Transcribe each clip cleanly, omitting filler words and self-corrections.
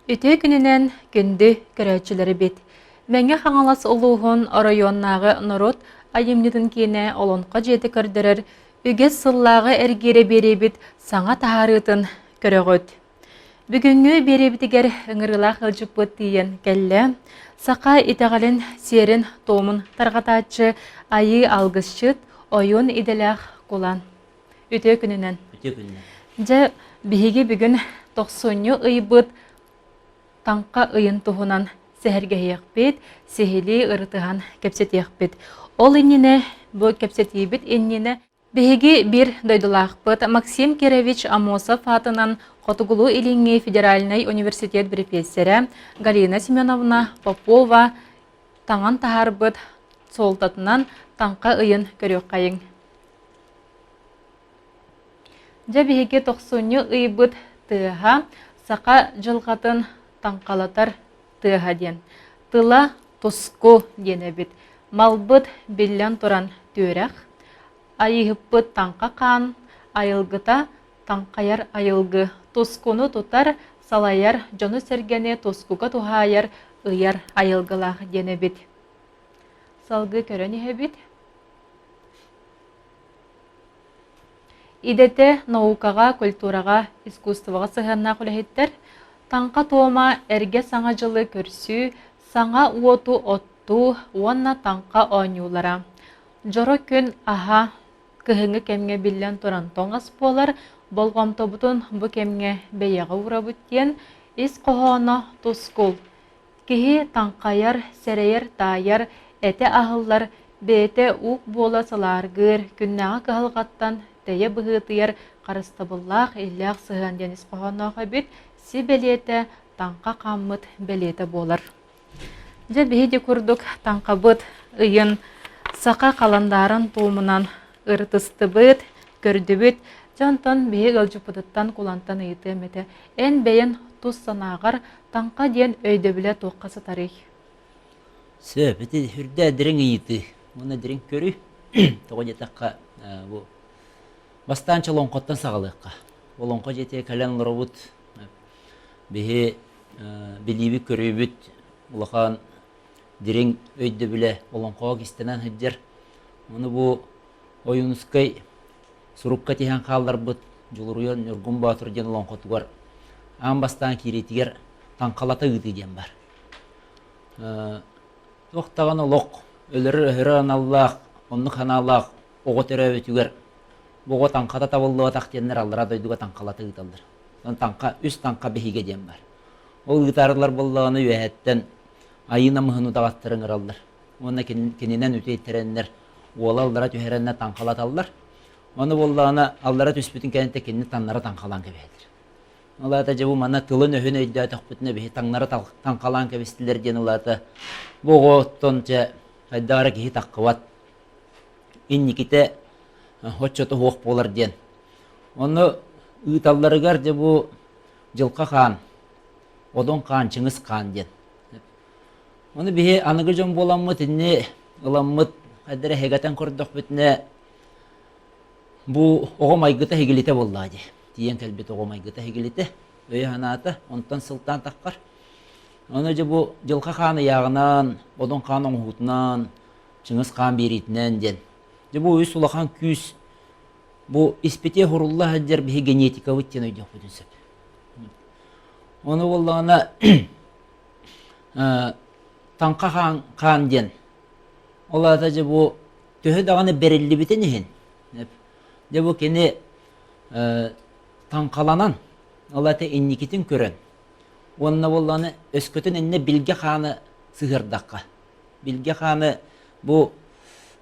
Үтүө күнүнэн күндү көрөөччүлэрбит! Мэҥэ Хаҥалас улууһун оройуоннааҕы норуот айымньытын киинэ Олоҥхо дьиэтэ көрдөрөр үгэс сыллааҕы эргиирэ биэриибит саҥа таһаарыытын көрөҕүт. Бүгүҥҥү биэриибитигэр ыҥырыылаах ыалдьыппыт тиийэн кэллэ. Саха итэҕэлин сиэрин-туомун тарҕатааччы Айыы алгысчыт, ойуун идэлээх Кулан. Үтүө күнүнэн. Үтүө күнүнэн. Дьэ, биһиги бүгүн тохсунньу ыйбыт Таҥха ыйын туһунан сэһэргэһиэхпит, сиһилии ырытыһан кэпсэтиэхпит. Ол иннинэ, бу кэпсэтиибит иннинэ Биһиги биир дойдулаахпыт Максим Кирович Аммосов аатынан Хотугулуу-Илиҥҥи федеральнай университет бирипиэссэрэ Галина Семеновна Попова таҥан таһаарбыт суолтатынан Таҥха ыйын көрүөххэйиҥ. Дьэ биһиги тохсунньу ыйбыт тыаһа саха дьылҕатын таҥхалатар тыаһа диэн. Тыла туску диэн эбит. Малбыт биллэн туран түөрэх, айыыһыппыт таҥха хаан, айылгыта таҥхайар айылгы, тускуну тутар, салайар, дьону-сэргэни тускуга туһаайар, ыйар айылгылаах диэн эбит. Салгыы көрөн иһэбит. Идэтэ наукаҕа, культураҕа, искусствоҕа сыһыаннаах үлэһиттэр Таҥха туома эргэ Саҥа дьылы көрсүү, саҥа уоту оттуу уонна таҥха оонньуулара. Дьоро күн аһа кыһыҥҥы кэмҥэ биллэн туран тоҥ ас буолар, болҕомтобутун бу кэмҥэ бэйэҕэ уурабыт диэн ис хоһооно тускул. Киһи таҥхайар, сэрэйэр-таайар, этэ аһыллар, бэйэтэ уук буола сылааргыыр, күннээҕи кыһалҕаттан тэйэ быһыытыйар харыстабыллаах, иллээх сыһыан диэн ис хоһоонноох эбит, си бэлиэтэ таҥха хааммыт бэлиэтэ буолар. Дьэ биһиги курдук таҥхабыт ыйын саха халандаарын туомунан ырытыстыбыт, көрдүбүт. Дьэ онтон биһиги ыалдьыппытыттан кулантан ыйытыам этэ. Эн бэйэн тус санааҕар таҥха диэн өйдөбүлэ туохха сытарый? Сөп, ити үрдэ дириҥ ыйытыы уонна дириҥ көрүү. Тоҕо диэтэххэ, бу бастаан олоҥхоттон саҕалыахха. Олоҥхо дьиэтигэр кэлэн олоробут. Биһи билиибит, көрүүбүт улахан дириҥ өйдөбүлэ олоҥхоҕо кистэнэн сылдьар. Ону бу Ойуунускай сурукка тиһэн хаалларбыт Дьулуруйан Ньургун Боотур диэн олоҥхотугар аан бастаан киириитигэр таҥхалата ыытыы диэн бар. Туох даҕаны олох өлөрөр-өһөрөр аналлаах, оннук санаалаах оҕо төрөөбүтүгэр бу оҕо таҥхата табыллыбатах диэннэр аллараа дойдуга таҥхалата ыыталлар. Онон таҥха, үс таҥха биһигэ диэн бар. Ол ыытаарылар буоллаҕына үөһэттэн айыы намыһын удаҕаттары ыҥыраллар. Уонна кининэн үтүөйтэрэннэр уола аллара түһэрэннэр таҥхалаталлар. Ону буоллаҕына аллара түспүтүн кэнниттэн кинини таҥнара таҥхалаан кэбиһэллэр. Ол аата дьэ бу манна тылын-өһүн өйдөөтөхпүтүнэ биһи таҥнара таҥхалаан кэбистилэр диэн ол аата бу оҕоттон дьэ хайдах эрэ киһи таххыбат инникитэ оччото суох буолар диэн. Ону ыыталларыгар дьэ бу Дьылҕа хаан, Одун хаан, Чыҥыс хаан диэн. Ону биһи аныгы дьон буоламмыт инни ыламмыт хайда эрэ эһэгэтэн көрдөхпүтүнэ бу оҕо майгыта иһигилитэ буоллаҕа дии. Тиийэн кэлбит оҕо майгыта иһигилитэ, өйө-санаата онтон сылтаан таххар. Ону дьэ бу Дьылҕа хаан ыйааҕынан, Одун хаан оҥоһуутунан, Чыҥыс хаан биэриитинэн диэн. Дьэ бу үс улахан күүс бу испитиэ хурулла сылдьар биһи генетикабыт диэн өйдүөхпүтүн сөп. Ону буоллаҕына таҥха хаан, хаан диэн ол аата дьэ бу төһө даҕаны бэриллибитин иһин дьэ бу кини таҥхаланан ол аата инникитин көрөн уонна буоллаҕына өскөтүн иннэ билгэ хааны сыһыардахха билгэ хааны бу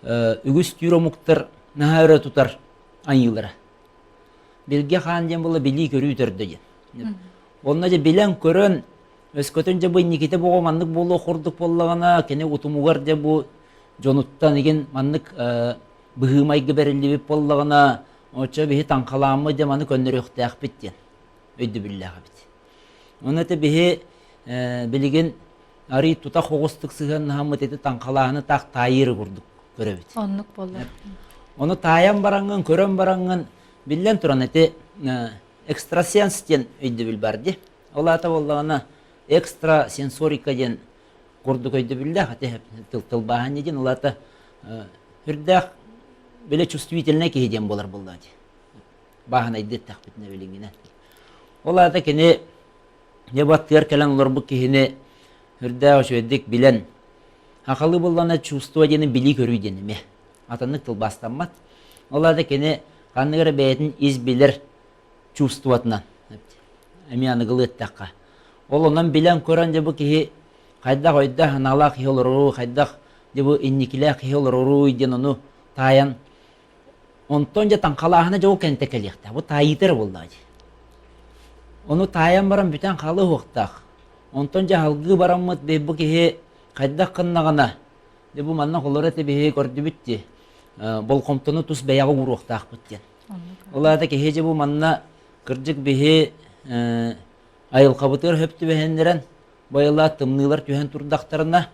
үгүс түүр омуктар наһаа өрө тутар айыылара Билгэ хаан диэн буолла билии-көрүү төрдө диэн. Онно дьэ билэн-көрөн, өскөтүн дьэ бу инникитэ буоҕа маннык буолуох курдук буоллаҕына, кини утумугар дьэ бу дьонуттан игин маннык быһыы-майгы бэриллибит буоллаҕына, оччо биһи таҥхалааммыт дьэ маны көннөрүөхтээхпит диэн өйдөбүллээх эбит. Ону это биһи билигин арый тута хоҕустук сыһыаннаһаммыт ити таҥхалааһыны таах таайыыры курдук көрөбүт. Оннук буолла. Ону таайан бараҥҥын, көрөн бараҥҥын, биллэн туран ити экстрасенс диэн өйдөбүл бар дии. Ол аата буоллаҕына, Экстрасенсорика диэн курдук өйдөбүллээх ити тылбааһын диэн ол аата үрдээх бile чувствительнай киһи диэн буолар буоллаа дии. Бааһынайдыы эттэхпитинэ билиҥҥинэн. Ол аата кини дьэ баттыгар кэлэн олорбут киһини үрдээх үчүгэйдик билэн Хахалы буллана чувство диэни билии-көрүү диэн эмиэ атыннык тылбаастаммат. Ол аата кини ханнык эрэ бэйэтин ис билэр чувствотынан эмиэ аныгылыы эттэххэ. Ол онон билэн-көрөн дьэ бу киһи хайдах өйдөөх санаалаах киһи олоруй, хайдах дьэ бу инникилээх киһи олоруй диэн ону таайан онтон дьэ таҥхалааһына дьэ ол кэнтэ кэлиэхтээх. Бу таайыыта эрэ буоллаҕа дии. Ону таайан баран бүтэн хаалыа уһуохтаах. Онтон дьэ салгыы бараммыт бу киһи хайдах гыннаҕына, дьэ бу манна холоро этэ биһиги көрдүбүт дии, болҕомтону тус бэйэҕэ ууруохтаахпыт диэн. Ол аата киһи дьэ бу манна кырдьык биһи айылҕабытыгар хөп түбэһиннэрэн, байылаат тымныылар түһэн турдахтарына,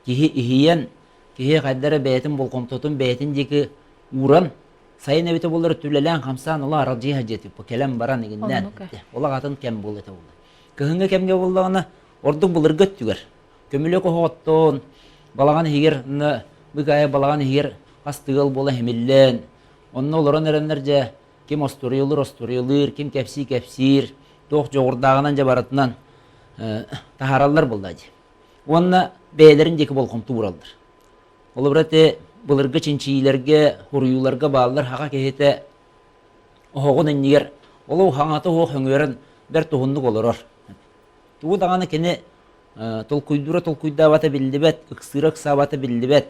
киһи иһийэн, киһи хайда эрэ бэйэтин болҕомтотун бэйэтин диэки ууран, сайын эбитэ буоллар үлэлээн-хамсаан ола аралдьыйа сылдьыа типа кэлэн баран игиннээн ол атын кэм буолла этэ буолла. Кыһыҥҥы кэмҥэ буоллаҕына ордук былыргы өттүгэр көмүлүөк оһоҕоттон балаҕан иһигэр быгаайа балаҕан иһигэр хас тыал буола химиллэн онно олорон эрэннэр дьэ ким остуоруйалыыр остуоруйалыыр ким кэпсии кэпсиир туох дьоҕурдааҕынан дьэ барытынан таһаараллар буолла дии уонна бэйэлэрин диэки болҕомто уураллар Холобура ити былыргы чинчийиилэргэ, суруйууларга бааллар саха киһитэ оһоҕун иннигэр олох хаҥата суох сөҥүөрэн бэрт уһуннук олорор. Тугу даҕаны кини толкуйдуура толкуйдаабата биллибэт, ыксыыра ыксаабата биллибэт.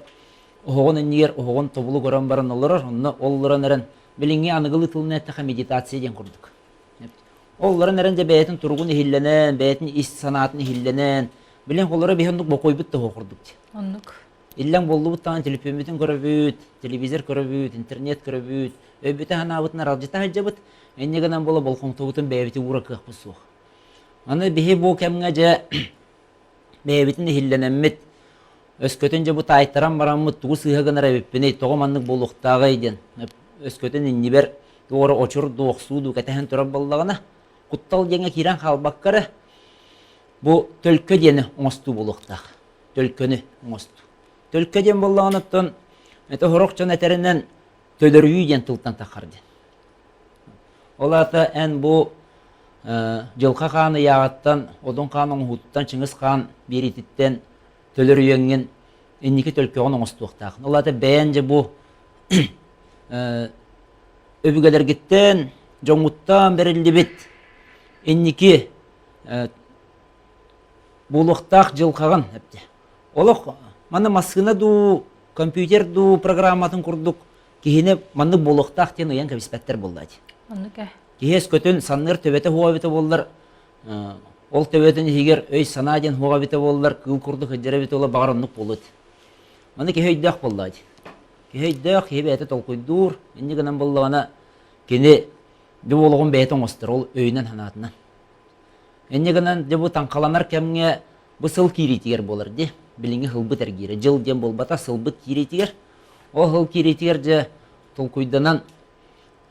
Оһоҕун иннигэр оһоҕун тобулу көрөн баран олорор, онно ол олорон эрэн билиҥҥи аныгылыы тылынан эттэххэ медитация диэн курдук. Ол олорон эрэн дьэ бэйэтин туругун иһиллэнэн, бэйэтин ис санаатын иһиллэнэн, билин холоро биһи оннук бокуойбут да суох курдук дии. Оннук. Иллэҥ буоллубут даҕаны төлөпүөммүтүн көрөбүт, телевизор көрөбүт, интернет көрөбүт, өйбүтэ санаабытын аралдьыта сылдьабыт, инньэ гынан буола болҕомтобутун бэйэбитин уура кыахпыт суох. Аны биһи бу кэмҥэ дьэ бэйэбитин иһиллэнэммит, өскөтүн дьэ бу таайтаран бараммыт тугу сыыһа гынар эбиппиний, тоҕо маннык буолуохтааҕый диэн өскөтүн иннибэр туох эрэ очур дуу, охсуу дуу кэтэһэн турар буоллаҕына, куттал диэҥҥэ киирэн хаалбакка эрэ бу төлкө диэни оҥостуу буолуохтаах. Төлкөнү оҥостуу. Төлкө диэн буоллаҕына оттон это сорох дьон этэринэн төлөрүйүү диэн тылтан таххар диэн. Ол аата эн бу Дьылҕа Хаан ыйааҕыттан, Одун Хаан оҥоһуутуттан, Чыҥыс Хаан биэриититтэн төлөрүйэҥҥин инники төлкөҕүн оҥостуохтааххын. Ол аата бэйэн дьэ бу өбүгэлэргиттэн, дьоҥҥуттан бэриллибит инники буолуохтаах дьылҕаҕын Олох манна массыына дуу, компьютер дуу программатын курдук киһини маннык буолуохтаах диэн ыйан кэбиспэттэр буолла дии. Оннук ээ. Киһи өскөтүн санныыр төбөтө суоҕа эбитэ буоллар, ол төбөтүн иһигэр өй-санаа диэн суоҕа эбитэ буоллар, кыыл курдук сылдьар эбитэ буоллар, баҕар оннук буолуо этэ. Маны киһи өйдөөх буоллаҕа дии. Киһи өйдөөх, киһи бэйэтэ толкуйдуур, инньэ гынан буоллаҕына, кини дьэ олоҕун бэйэтэ оҥостор, ол өйүнэн-санаатынан. Инньэ гынан дьэ бу таҥхаланар кэмҥэ бу сыл киириитигэр буолар дии. Билиҥҥи сылбыт эргиирэ. Дьыл диэн буолбата, сылбыт киириитигэр. Ол сыл киириитигэр дьэ толкуйданан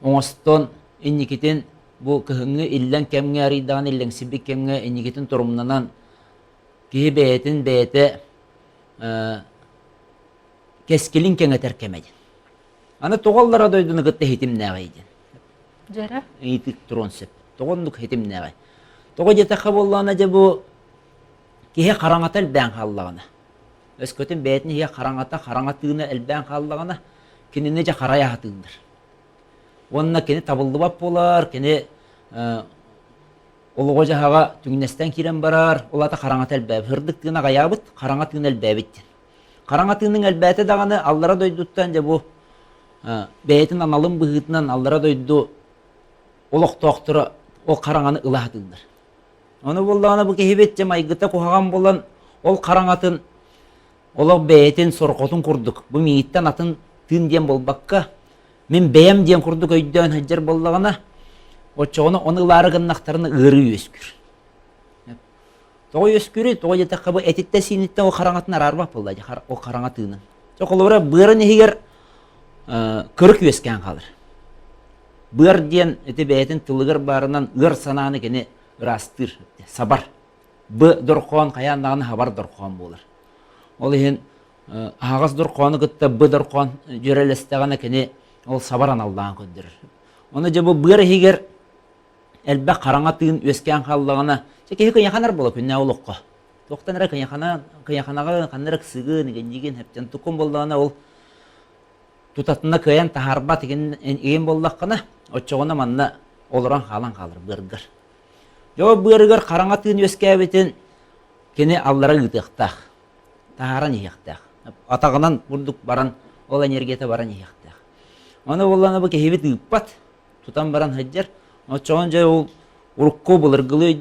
оҥостон инникитин бу кыһыҥҥы иллэҥ кэмҥэ арыйдаҕын иллэҥсийбит кэмҥэ инникитин торумнанан киһи бэйэтин бэйэтэ кэскилин кэҥэтэр кэмэ диэн. Аны тоҕо аллара дойдуну кытта хитимнээҕий диэн. Дьэрэ. Ыйытык туруон сөп. Тоҕо оннук хитимнээҕий? Тоҕо диэтэххэ буоллаҕына дьэ бу киһи хараҥата элбээн хааллаҕына, өскөтүн бэйэтин иһигэр хараҥата, хараҥа тыына элбээн хааллаҕына, кинини дьэ харайа сатыыллар. Уонна кини табыллыбат буолар, кини олоҕо-дьаһаҕа түҥнэстэн киирэн барар, ол аата хараҥата элбээбит. Сырдык тыына аҕайаабыт, хараҥа тыына элбээбит диэн. Хараҥа тыыныҥ элбээтэ даҕаны аллара дойдуттан дьэ бу бэйэтин аналын быһыытынан аллара дойду олохтоохторо ол хараҥаны ыла сатыыллар. Ону буоллаҕына бу киһибит дьэ майгыта куһаҕан буолан ол хараҥатын олох бэйэтин сорҕотун курдук бу миигиттэн атын тыын диэн буолбакка мин бэйэм диэн курдук өйдөөн сылдьар буоллаҕына оччоҕуна ону ылаары гыннахтарына ыарыы үөскүүр. Тоҕо үөскүүрүй? Тоҕо диэтэххэ бу этиттэн-сииниттэн ол хараҥатын араарбат буолла дии, ол хараҥа тыынын. Чэ холобура быарын иһигэр кырык үөскээн хаалар. Быар диэн ити бэйэтин тылыгар баарынан ыар санааны кини ыраастыыр, сабар. Б дорхоон хайаан даҕаны хабар дорхоон буолар. Ол иһин аһаҕас дорхоону кытта Б дорхоон дьүөрэлэстэҕинэ кини ол сабар аналлаан көрдөрөр. Ону дьэ бу быар иһигэр элбэх хараҥа тыын үөскээн хааллаҕына, чэ киһи кыйаханар буола күннээҕи олоххо. Туохтан эрэ кыйахана, кыйаханаҕын, ханна эрэ ыксыгын, игинньигин, хэптэн туккун буоллаҕына ол тутатына кыайан таһаарбат игин буоллаххына, оччоҕуна манна олорон хаалан хаалар быаргар. Дьэ ол быарыгар хараҥа тыын үөскээбитин кини аллара ыытыахтаах, таһааран иһиэхтээх. Атаҕынан курдук баран, ол энергията баран иһиэхтээх. Ону буоллаҕына бу киһибит ыыппат, тутан баран сылдьар. Оччоҕун дьэ ол урукку былыргылыы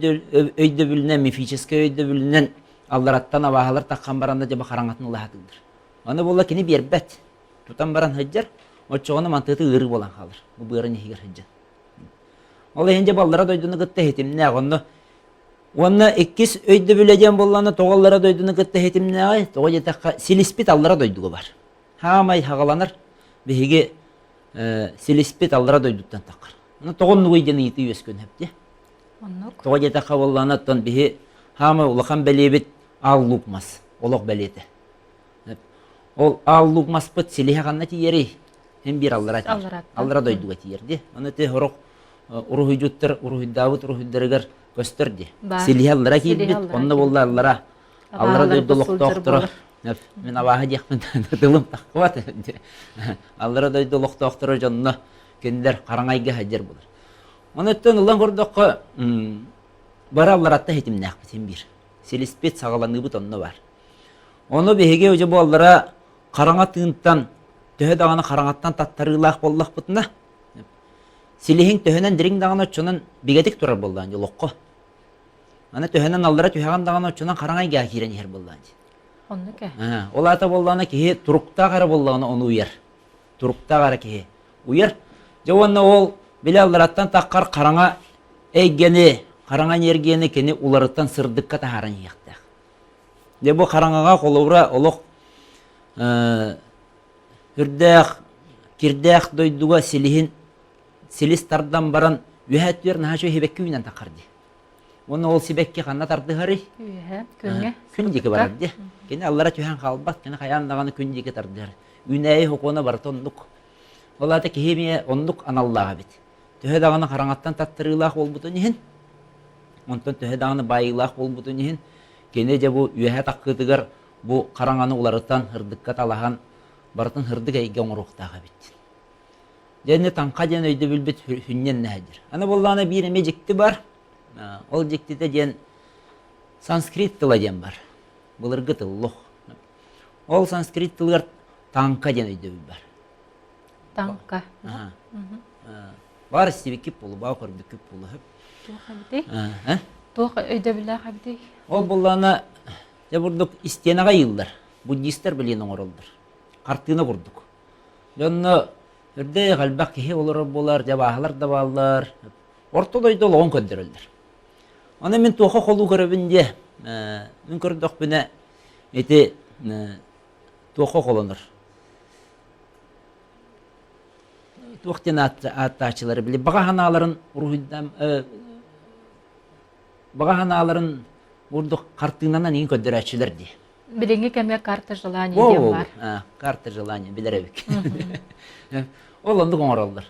өйдөбүлүнэн, мифическэй өйдөбүлүнэн аллараттан абааһылар таххан баран да дьэ бу хараҥатын ылаһатыыллар. Аны буолла кини биэрбэт. Тутан баран сылдьар, оччоҕуна мантыыта ыарыы буолан хаалар. Бу быарын иһигэр сылдьан. Ол иһин дьэ баллара дойдуну кытта ситимнээх. Онно уонна иккис өйдөбүлэ диэн буоллаҕына тоҕо аллара дойдуну кытта ситимнээҕий? Тоҕо диэтэххэ силиспит аллара дойдуга бар. Хаамай хаҕаланар биһиги силиспит аллара дойдуттан таххар. Ону тоҕо оннугуй диэн ыйытыы үөскүөн сөп дии. Оннук. Тоҕо диэтэххэ буоллаҕына оттон биһи хаамай улахан бэлиэбит аал луук мас, олох бэлиэтэ. Ол аал луук маспыт силиһэ ханна тиийэрий? Һин биир аллара тиийэр. Аллара дойдуга тиийэр дии. Аны ти сорох уруһуйдьуттар уруһуйдаабыт уруһуйдарыгар көстөр дии. Силиһэ аллара киирбит, онно буолла аллара аллара дойду олохтоохторо мин абааһы диэхпин тылым таххыбат. Аллара дойду олохтоохторо дьонно кинилэр хараҥайга сылдьар буолар. Оны өттөн ылан көрдөххө бары алларатта хитимнээхпит син биир. Силиспит, саҕаланыыбыт онно бар. Ону биһиги уже буоллара хараҥа тыынтан төһө даҕаны хараҥаттан таттарыылаах буоллахпытына силиһиҥ төһөнөн дириҥ даҕаны оччонон бигэтик турар буоллаан олоххо. Аны төһөнөн аллара түһэҕин даҕаны оччонон хараҥа эйгэҕэ киирэн иһэр буоллаан дии. Оннук ээ. Ол аата буоллаҕына киһи туруктаах эрэ буоллаҕына ону уйар. Туруктаах эрэ киһи уйар. Дьэ уонна ол били аллараттан таххар хараҥа эйгэни, хараҥа энергияны кини уларыттан сырдыкка таһааран иһиэхтээх. Дьэ бу хараҥаҕа холобура олох үрдээх, кирдээх дойдуга силиһин силис тардан баран үөһэ өттүгэр наһаа үчүгэй сибэкки үүнэн таххар дии. Уонна ол сибэкки ханна тардыһарый? Үөһэ, күҥҥэ. Күн диэки барар дии. Кини аллара түһэн хаалбат, кини хайаан даҕаны күн диэки тардыһар. Үүнээйи сокуона барыта оннук. Ол аата киһи эмиэ оннук аналлаах эбит. Төһө даҕаны хараҥаттан таттарыылаах буолбутун иһин, онтон төһө даҕаны баайыылаах буолбутун иһин, кини дьэ бу үөһэ таххыытыгар бу хараҥаны уларытан, һырдыкка талаһан, барытын һырдык эйгэ оҥоруохтаах эбит. Дьэ ини таҥха диэн өйдөбүлбүт сүнньүн нэһэдир. Аны буоллаҕына биир эмиэ дьикти бар. Ол дьиктитэ диэн санскрит тыла диэн бар. Былыргы тыл лох. Ол санскрит тылыгар таҥка диэн өйдөбүл бар. Таҥка. Баар истибиккит буолу, баа көрбүккүт буолу. Туох эбитий? Туох өйдөбүллээх эбитий? Ол буоллаҕына дьэ бурдук истиэнэҕэ ыйыыллар. Буддистар билиэн оҥороллор. Хартыына курдук. Дьонно үрдээх элбэх киһи олорор буолар, дьабааһылар да бааллар. Орто дойду олоҕун көрдөрөллөр. Аны мин туохха холуу көрөбүн диэ, мин көрдөхпүнэ ити туохха холонор. Туох диэн ааттааччылары били баҕа санааларын уруһуйдам баҕа санааларын бурдук хартыынанан иҥин көрдөрөөччүлэр дии. Билиҥҥи кэмҥэ карта желаний диэн баар. Карта желаний билэр эбик. Ол оннук оҥороллор.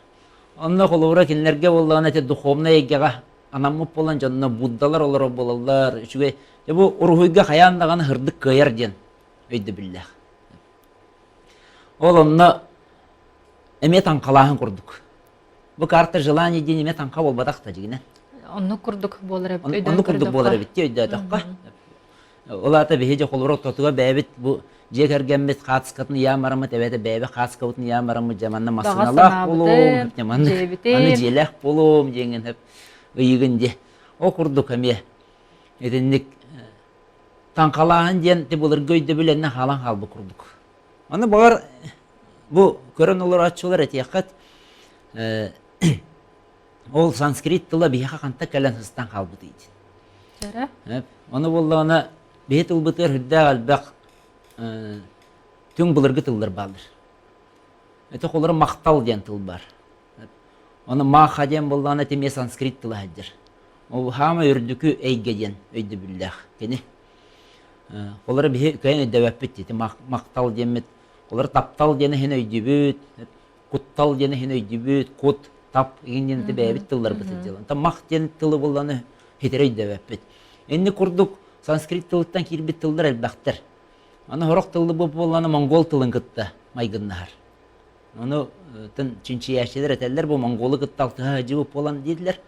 Онно холобура кинилэргэ буоллаҕына ити духовнай эйгэҕэ анаммыт буолан дьонно буддалар олорор буолаллар. Үчүгэй. Дьэ бу уруһуйга хайаан даҕаны һырдык кыайар диэн өйдөбүллээх. Ол онно эмиэ таҥхалааһын курдук. Бу карта желаний диэн эмиэ таҥха буолбатах да дьигинэ. Оннук курдук буолар эбит. Оннук курдук буолар эбит дии өйдөөтөххө. Ол аата биһиги холобура ортотугар бэйэбит бу дьиэ кэргэммит хаацкатын ыйаан бараммыт эбэтэ бэйэбит хааскабытын ыйаан бараммыт дьэ манна массыыналаах буолуом, дьэ манна аны дьиэлээх буолуом диэҥҥин сөп ыйыгын дии. Ол курдук эмиэ итинник таҥхалааһын диэн ти былыргы өйдөбүл эннэ хаалан хаалбыт курдук. Аны баҕар бу көрөн олорооччулар этиэххит Ол санскрит тыла биһиэхэ хантан кэлэн сыстан хаалбытый диэн. Дьэрэ. Ону буоллаҕына биһи тылбытыгар сүрдээх элбэх түҥ былыргы тыллар бааллар. Это холоро махтал диэн тыл бар. Ону маха диэн буоллаҕына ити эмиэ санскрит тыла сылдьар. Ол хаамай үрдүкү эйгэ диэн өйдөбүллээх кини. Олары биһи кыайан өйдөбөппүт ити махтал диэммит. Олары таптал диэн иһин өйдүүбүт, куттал диэн иһин өйдүүбүт, кут, тап игин диэн ити бэйэбит тылларбыт сылдьаллар. Онтон мах диэн тылы булланы хитире өйдөбөппүт. Инни курдук санскрит тылыттан киирбит тыллар элбэхтэр. Аны сорох тыллы бу буолланы монгол тылын кытта майгыннаһар. Ону тын чинчийээччилэр этэллэр бу монголу кытта алтыһа сылдьыбыт буолан дииллэр.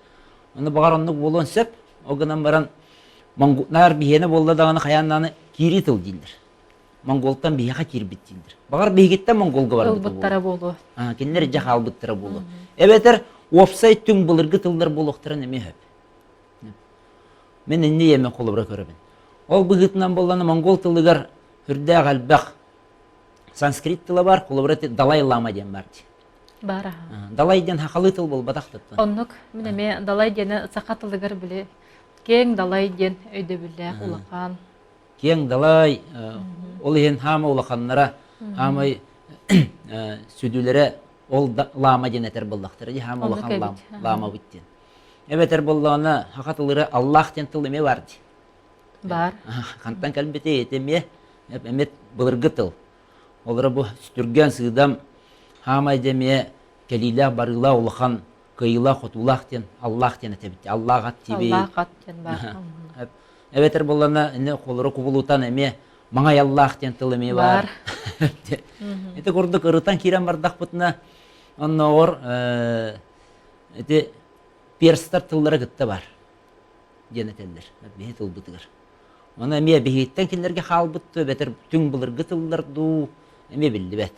Ону баҕар оннук буолуон сөп. Ол гынан баран наар биһиэнэ буолла даҕаны хайаан даҕаны киирии тыл дииллэр. Монголтан биһиэхэ киирбит дииллэр. Баҕар биһигиттэн монголга барбыта Ылбыттара буолуо. Кинилэр дьэ хаалбыттара буолуо. Эбэтэр уопсай түҥ былыргы тыллар буолуохтарын эмиэ сөп. Мин инни ийэми холобура көрөбүн. Ол быһыытынан буоллана монгол тылыгар үрдээх элбэх санскрит тыла бар, холобура Далай Лама диэн бар дии. Бар аха. Далай диэн хахалыы тыл буолбатах да. Оннук мин эмиэ Далай диэни саха тылыгар били киэҥ далай диэн өйдөбүллээх улахан. Киэҥ далай, ол иһин хаама улаханнара, хаамай сүдүлэрэ ол лаама диэн этэр буоллахтара дии, хаама улахан лаамабыт диэн. Эбэтэр буоллаҕына саха тылыра Аллах диэн тыл эмиэ бар дии. Бар. Хантан кэлбитий ити эмиэ эмиэ былыргы тыл. Олоро бу сүтүргэн сыыдам хаамай дьэ эмиэ кэлиилээх барыылаах улахан кыайыылаах хотуулаах диэн Аллах диэн этэбит. Аллах ат диибит. Аллах ат диэн баар. Эбэтэр буоллана ини холоро кубулутан эмиэ маҥай Аллах диэн тыл эмиэ баар. Ити курдук ырытан киирэн бардахпытына оннооҕор ити перстар тыллара кытта бар диэн этэллэр биһи тылбытыгар. Ону эмиэ биһиттэн кинилэргэ хаалбыт дуу, эбэтэр түҥ былыргы тыллар дуу эмиэ биллибэт.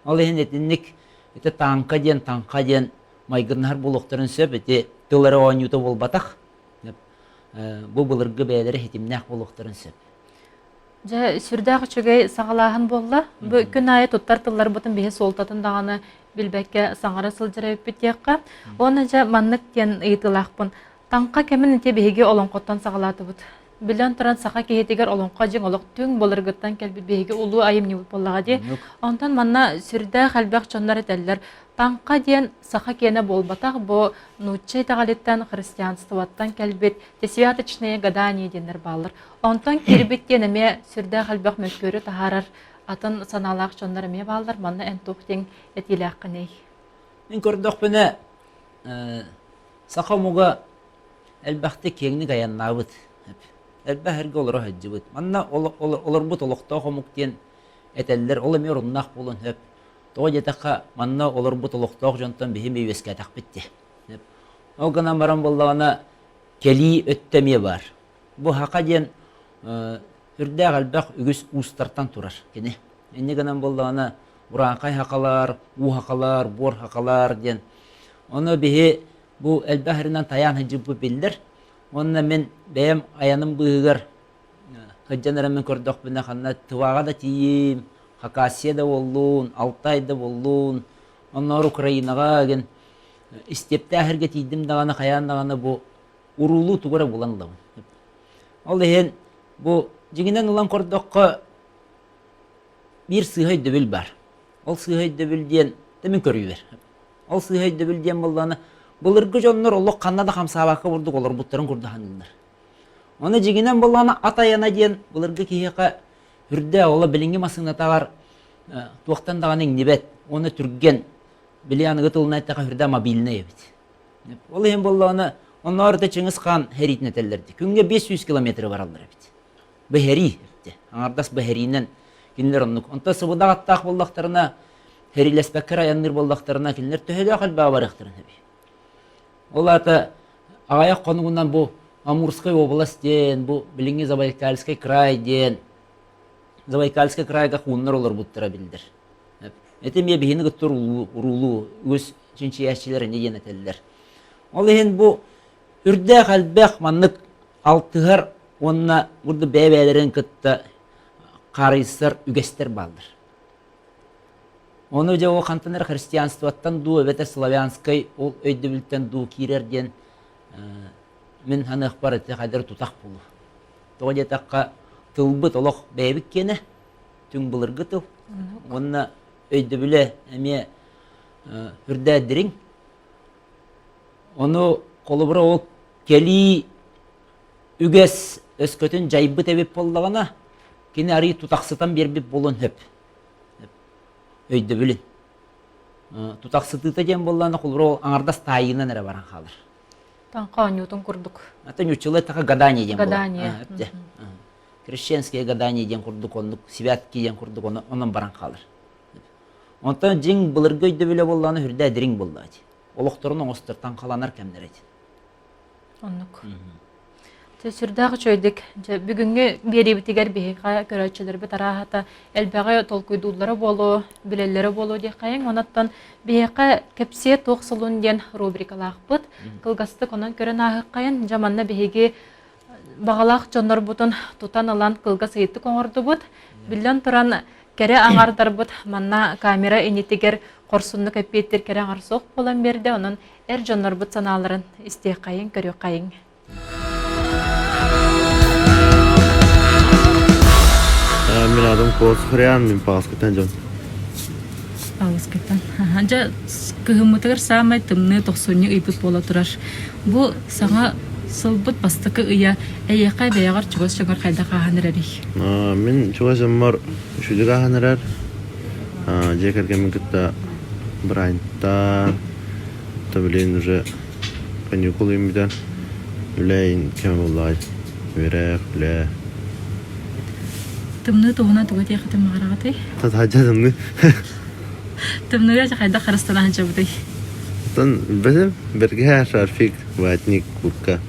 Ол иһин итинник ити тааҥка диэн таҥха диэн майгыннаһар буолуохтарын сөп ити тыл эрэ оонньуута буолбатах. Бу былыргы бэйэлэрэ ситимнээх буолуохтарын сөп. Дьэ, сүрдээх үчүгэй саҕалааһын буолла. Бу күн аайы туттар тылларбытын биһи суолтатын даҕаны билбэккэ саҥара сылдьар эбиппит диэххэ. Уонна дьэ маннык диэн ыйытыылаахпын. Таҥха кэмин ити биһиги олоҥхоттон саҕалаатыбыт. Билэн туран саха киһитигэр олоҥхо дьиҥ олох түҥ былыргыттан кэлбит биһиги улуу айымньыбыт буоллаҕа дии. Онтон манна сүрдээх элбэх дьоннор этэллэр. Таҥха диэн саха киэнэ буолбатах, бу нуучча итэҕэлиттэн, христианствоттан кэлбит святочные гадания диэннэр бааллар. Онтон киирбит диэн эмиэ сүрдээх элбэх мөккүөрү таһаарар атын санаалаах дьоннор эмиэ бааллар. Манна эн туох диэн этиилээххиний? Мин көрдөхпүнэ, саха омуга элбэхтик киэҥник айаннаабыт. Элбэх эргэ олоро сылдьыбыт. Манна олорбут олохтоох омук диэн этэллэр, ол эмиэ оруннаах буолуон сөп. Тоҕо диэтэххэ, манна олорбут олохтоох дьонтон биһи эмиэ үөскээтэхпит дии. Ол гынан баран буоллаҕына, кэлии өттө эмиэ баар. Бу саха диэн үрдээх элбэх үгүс уустартан турар кини. Инньэ гынан буоллаҕына урааҥхай сахалар, уу сахалар, буор сахалар диэн. Ону биһи бу элбэх эринэн тайаан сылдьыбыппыт биллэр. Уонна мин бэйэм айаным быыһыгар сылдьан эрэммин көрдөхпүнэ ханна Тываҕа да тиийиим, Хакасия да буоллун, Алтай да буоллун, оннооҕор Украинаҕа гин истиэптээх эргэ тиийдим даҕаны хайаан даҕаны бу уруулуу тугу эрэ булан ылабын. Ол иһин бу дьиҥинэн ылан көрдөххө биир сыыһа өйдөбүл баар. Ол сыыһа өйдөбүл диэн мин көрүүбэр. Ол сыыһа өйдөбүл диэн буоллаҕына былыргы дьоннор олох ханна да хамсаабакка курдук олорбуттарын курдук саныыллар. Оны дьиҥинэн буоллаҕына ат айана диэн былыргы киһиэхэ үрдээх ола билиҥҥи массыынатааҕар туохтан даҕаны иҥнибэт уонна түргэн били аныгы тылынан эттэххэ үрдээх мобильнай эбит. Ол иһин буоллаҕына, оннооҕор да Чыҥыс Хаан сэриитин этэллэр дии. Күҥҥэ 500 километры бараллар эбит. Бэһэрии эбит. Аҥардас бэһэриинэн кинилэр оннук. Онтон сыбыдах аттаах буоллахтарына, сэриилэспэккэ эрэ айанныыр буоллахтарына, кинилэр төһөлөөх элбэҕи барыахтарын сөбүй? Ол аата аҕыйах хонугунан бу Амурскай область диэн, бу билиҥҥи Забайкальский край диэн, Забайкальский крайга хууннар олорбуттара биллэр. Ити эмиэ биһини кытта уруулуу үгүс чинчийээччилэр инньэ диэн этэллэр. Ол иһин бу үрдээх элбэх маннык алтыһар уонна курдук бэйэ-бэйэлэрин кытта хаарыйсар үгэстэр бааллар. Ону дьэ ол хантан эрэ христианствоттан дуу эбэтэр славянскай ол өйдөбүлтэн дуу киирэр диэн мин саныахпар ити хайдары тутах буолуо. Тоҕо диэтэххэ тылбыт олох бэйэбит киэнэ түҥ былыргы тыл уонна өйдөбүлэ эмиэ үрдээддириҥ. Ону холобура ол Кэлии үгэс өскөтүн дьайбыт эбит буоллаҕына, кини арыый тутахсытан биэрбит буолуон сөп. Өйдөбүлүн. Тутахсытыыта диэн буоллаҕына, холобура, аҥардас таайыынан эрэ баран хаалар. Таҥха оонньуутун курдук. Ата ньуччалыы таха гадание диэн буолар. Гадание. Крещенское гадание диэн курдук оннук святки диэн курдук онон баран хаалар. Онтон дьиҥ былыргы өйдөбүлэ буоллаҕына үрдээ дириҥ буоллаҕа дии. Олохторун оҥостор таҥхаланар кэмнэрэ дии. Оннук. Дьэ, сүрдээх үчүгэйдик. Дьэ, бүгүҥҥү биэриибитигэр биһиэхэ көрөөччүлэрбит арааһата элбэҕи толкуйдууллара буолуо, билэллэрэ буолуо диэххэйиҥ. Онон биһиэхэ «Кэпсиэ туох солун» диэн рубрикалаахпыт. Кылгастык онон көрөн ааһыаххайын. Дьэ, манна биһиги баҕалаах дьоннорбутун тутан ылан кылгас ыйытык оҥордубут. Биллэн туран, кэрэ аҥардарбыт манна камера иннитигэр хорсуннук эппиэттиир кэрэ аҥар суох буолан биэрдэ. Онон эр дьоннорбут санааларын истиэххэйиҥ, көрүөххэйиҥ. Мин аатым Куос Хрян, мин Пааскыттан дьон. Пааскыттан. Дьэ, кыһыммытыгар саамай тымныы тохсунньу ыйбыт буола турар. Бу саҥа сылбыт бастакы ыйа эйиэхэ бэйэҕэр чугас дьоҥҥор хайдах ааһан эрэрий? Мин чугас дьоммор үчүгэй ааһан эрэр. Дьиэ кэргэммин кытта Брайнтан, то билигин уже каникул үүммүтэ. Үлэ кэмэ буоллаҕай. Үөрэх, үлэ. Тымныы туһунан тугу этиэххитин баҕараҕытый? Татаадьа тымныы. Тымныыга хайдах харыстана сылдьабытый? Оттон билбэтим. Бэргэһэ, шарфик, ватник, куртка.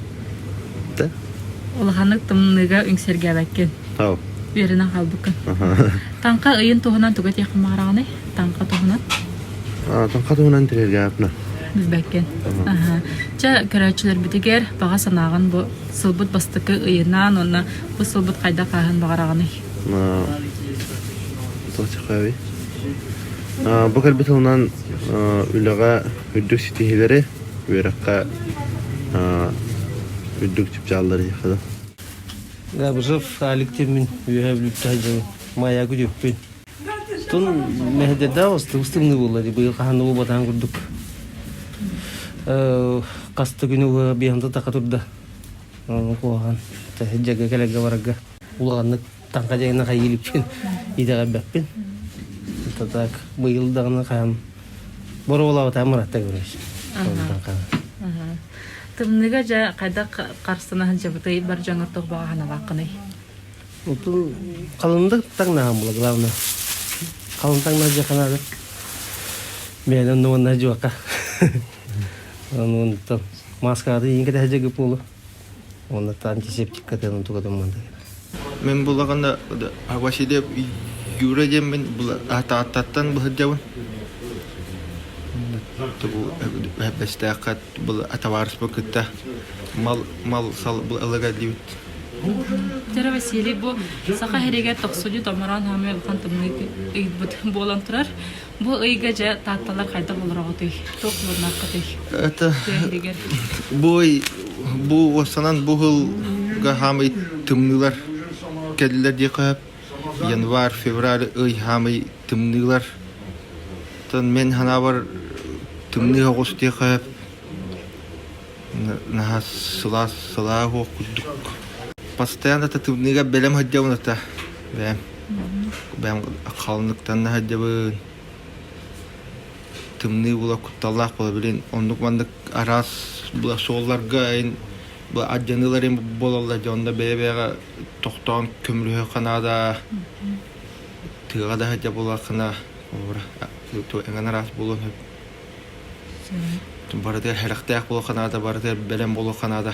Да? Улаханнык тымныыга үҥсэргээбэккин. Тау. Үөрэнэн хаалбыккын. Таҥха ыйын туһунан тугу этиэххин баҕараҕыный? Таҥха туһунан. Таҥха туһунан тирэргээпнэ. Билбэккин. Чэ, көрөөччүлэрбитигэр баҕа санааҕын бу сылбыт бастакы ыйынан уонна бу сылбыт хайдах ааһын баҕараҕыный? Бу кэлбит тылынан үлэҕэ үрдүк ситиһиилэри, үөрэххэ үрдүк чыпчааллары диэххэ Габышев Алик диэммин үөһэ Бүлүүттэ сылдьабын. Майа күтүөппүн. Тун мэһэйдэрдээх устубус тымныы буолла дии быйыл хаһан да буолбатаҕын курдук. Хаста күнү биһанта таха турда. Ону куһаҕан дьага кэлэргэ барарга улаханнык таҥха дьайына хайыылыппын итэҕэйбэппин. Так быйыл даҕаны хаһан боруобалаабатаҕым мыратта көрөс. Тымныыга дьэ хайдах харсына сылдьабытый бар дьоҥҥор туох баҕа санаалааххыный? Отун халындык таҥнаһан була главное. Халын таҥнаа дьаханаады. Бэйэн онно уонна дьуока. Онтон маскаады иин кэтэһэ дьэгип буолу. Онно антисептик кэтэн тугатым манды. Мин булаҕына Василий Юра диэммин Тааттаттан быһырдьабын. Бэстээххэ табаарыспын кытта мал мал сал ылыга диэбит. Дьара Василий бу Саха сиригэр тохсунньу томороон хаамыы улахан тымныы ыйбыт буолан турар. Бу ыйга дьэ таатталар хайдах олороҕутуй? Туох буоллааххытый? Это бу бу уоссанан бу сылга хаамый тымныылар кэллилэр диэххэ январь, февраль ый хаамый тымныылар. Оттон мен ханаабар тымныы оҕус диэххэ наһаа сылаас сылаа суох курдук. Постоянно тымныыга бэлэм сылдьабын ата бэйэм. Бэйэм халыныктанна сылдьабын. Тымныы була кутталлаах буола билин оннук маннык араас була суолларга эн бу алдьаныылар эн буолаллар дьэ онно бэйэ-бэйэҕэ тохтоон көмөлөһүөххэ наада тыаҕа да сылдьа буоллаххына эҥин араас буолуон сөп барытыгар сэрэхтээх буолуохха наада барытыгар бэлэм буолуохха наада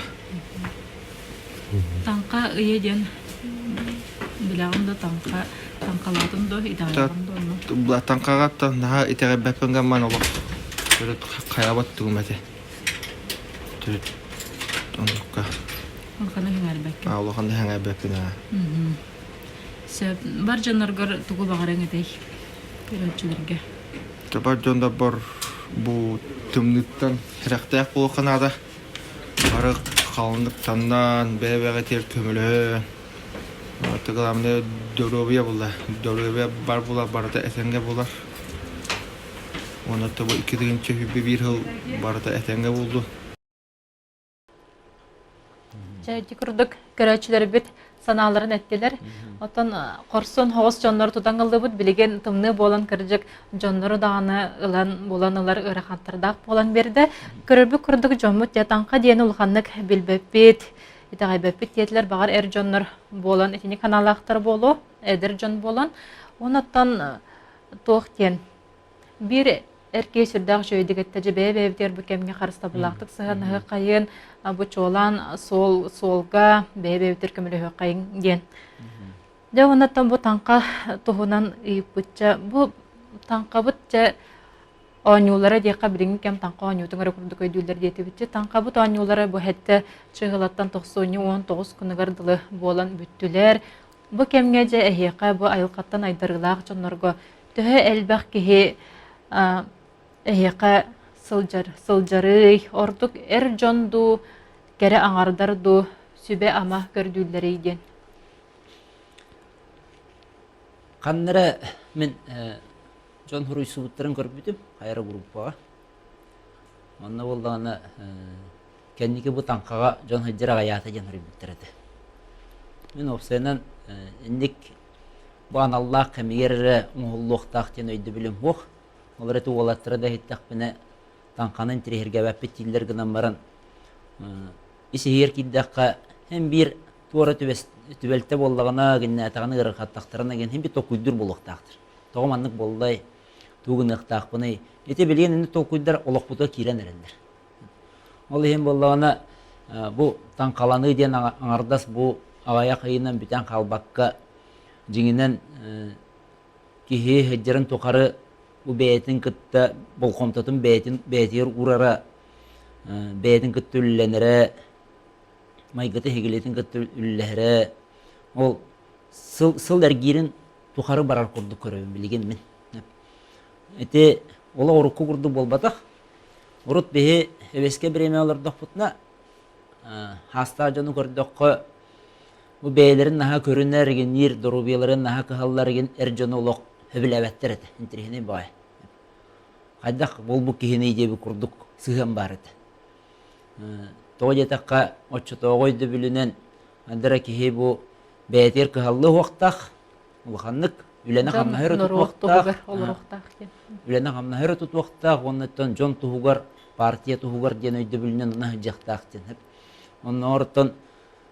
Таҥха ыйа диэн билэҕин да таҥха таҥхалаатын дуо итэҕэйэҕин дуо онно таҥхаҕа наһаа итэҕэйбэппин гамман олох төрүт хайаабат тугум этэ төрүт оннукка улаханы сэҥээрбэккин улаханы сэҥээрбэппин аа сөп бар дьонноргор тугу баҕарыаҥ этэй көрөөччүлэргэ бар дьоннорбор бу тымныыттан сэрэхтээх буолуохха наада Бары халыҥнык таннан, бэйэ-бэйэҕитигэр көмөлөһөн, главное доруобуйа буолла. Доруобуйа бар буолар, барыта этэҥҥэ буолар. Уонна тобу 2021 сыл барыта этэҥҥэ буолду. Дьэ, ити курдук көрөөччүлэрбит санааларын эттилэр. Оттон хорсун хоҕус дьоннору тутан ыллыбыт. Билигин тымныы буолан кырдьык дьоннору даҕаны ылан булан ылар ыарахаттардаах буолан биэрдэ. Көрөрбүт курдук дьоммут дьэ таҥха диэни улаханнык билбэппит, итэҕэйбэппит диэтилэр. Баҕар эр дьоннор буолан итини каналаахтар буолуо, эдэр дьон буолан. Онон туох диэн Биир эр киһи сүрдээх үчүгэйдик эттэ, дьэ бэйэ-бэйэбитигэр бу кэмҥэ харыстабыллаахтык сыһыаннаһыаххайын, бу чуолаан суол суолга бэйэ-бэйэбитигэр көмөлөһүөххэйиҥ диэн. Дьэ уоннаттан бу таҥха туһунан ыйыппычча, бу таҥхабыт дьэ оонньуулара диэххэ билиҥҥи кэм таҥха оонньуутун эрэ курдук өйдүүллэр диэтибитчэ таҥхабыт оонньуулара бу сэттэ чыыһылаттан тохсунньу 19 күнүгэр дылы буолан бүттүлэр. Бу кэмҥэ дьэ эһиэхэ бу айылҕаттан айдарыылаах дьоннорго төһө элбэх киһи эһиэхэ сылдьар сылдьарый, ордук эр дьон дуу, кэрэ аҥардар дуу сүбэ-ама көрдүүллэрий диэн. Ханна эрэ мин дьон суруйсубуттарын көрбүтүм хайа эрэ группаҕа. Онно буоллаҕына кэнники бу таҥхаҕа дьон сылдьар аҕыйаата диэн суруйбуттар этэ. Мин уопсайынан инник бу аналлаах кэмигэр эрэ оҥоһуллуохтаах диэн өйдөбүлүм суох. Ол эрэ уолаттара да иһиттэхпинэ таҥханы интириэһиргээбэппит дииллэр гынан баран ис иһигэр киирдэххэ һин биир туора түбэлтэ буоллаҕына гиннээтэҕинэ ыарырҕаттахтарына гин һин биир толкуйдуур буолуохтаахтар. Тоҕо маннык буоллай, тугу гыныахтаахпыный? Ити билигин инник толкуйдар олохпутугар киирэн эрэллэр. Ол иһин буоллаҕына бу таҥхаланыы диэн аҥардас бу аҕыйах ыйынан бүтэн хаалбакка дьиҥинэн киһи сылдьарын тухары бу бэйэтин кытта болҕомтотун бэйэтин бэйэтигэр уурара бэйэтин кытта үлэлэнэрэ майгыта иһигилитин кытта үллэһэрэ ол сыл сыл эргиирин тухары барар курдук көрөбүн билигин мин ити олох урукку курдук буолбатах. Урут биһи эбэскэ бириэмэ олордохпутуна хаастаах дьону көрдөххө бу бэйэлэрин наһаа көрүнэр игинниир доруобуйаларын наһаа кыһаллар игин эр дьону олох сөбүлээбэттэр этэ интириэһинэй баҕайы хайдах буолбут киһиний диэбит курдук сыһыан баар этэ тоҕо диэтэххэ оччотооҕу өйдөбүлүнэн андара киһи бу бэйэтигэр кыһаллыы уохтаах улаханнык үлэни-хамнаһы өрө тутуохтаах, үлэни-хамнаһы өрө тутуохтаах уонна дьон туһугар, партия туһугар диэн өйдөбүлүнэн онно сылдьыахтаах диэн. Оннооҕуттан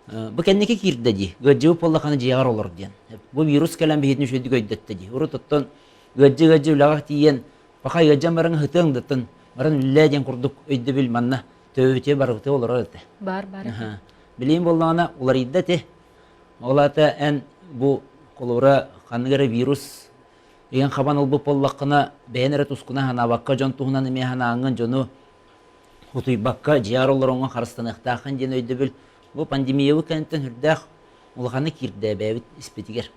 бу кэнники киирдэ дии, ыалдьыбыт буоллаххына дьиэҕэр олор диэн. Бу вирус кэлэн биһитин үчүгэйдик өйдөттө дии. Урут оттон ыалдьы-ыалдьы үлэҕэ тиийэн, паха ыалдьан баран ыһытыаҥ да баран үллээ диэн курдук өйдөбүл манна төбөбүтүгэр барыбытыгар олорор этэ. Бар бар. Билигин буоллаҕына уларыйда ити. Ол аата эн бу холобура ханнык эрэ вирус ыйан хабан ылбыт буоллаххына, бэйэн эрэ тускуна санаабакка дьон туһунан эмиэ санааҥҥын дьону утуйбакка дьиэҕэр олороҥҥун харыстаныахтааххын диэн өйдөбүл бу пандемиябыт кэнниттэн сүрдээх улаханнык киирдэ бэйэбит испитигэр.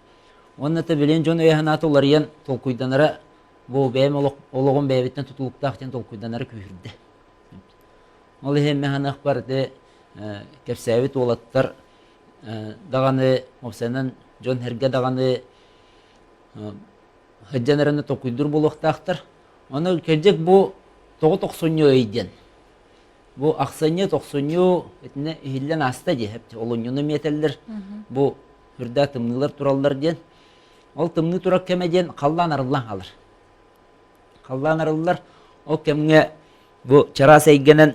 Уонна да билигин дьон өйө-санаата уларыйан толкуйданара бу бэйэм олоҕум бэйэбиттэн тутулуктаах диэн толкуйданара күүһүрдэ. Ол иһин мин саныахпар ити кэпсээбит уолаттар даҕаны уопсайынан дьон-сэргэ даҕаны сылдьан эрэнэ толкуйдуур буолуохтаахтар. Ону кырдьык бу тоҕо тохсунньу ый диэн. Бу ахсынньы, тохсунньу итиннэ иһиллэн ааста дии. Олунньуну эмиэ этэллэр. Бу үрдээх тымныылар тураллар диэн. Ол тымныы турар кэмэ диэн халлаан арыллан хаалар. Халлаан арыллар. Ол кэмҥэ бу чараас эйгэнэн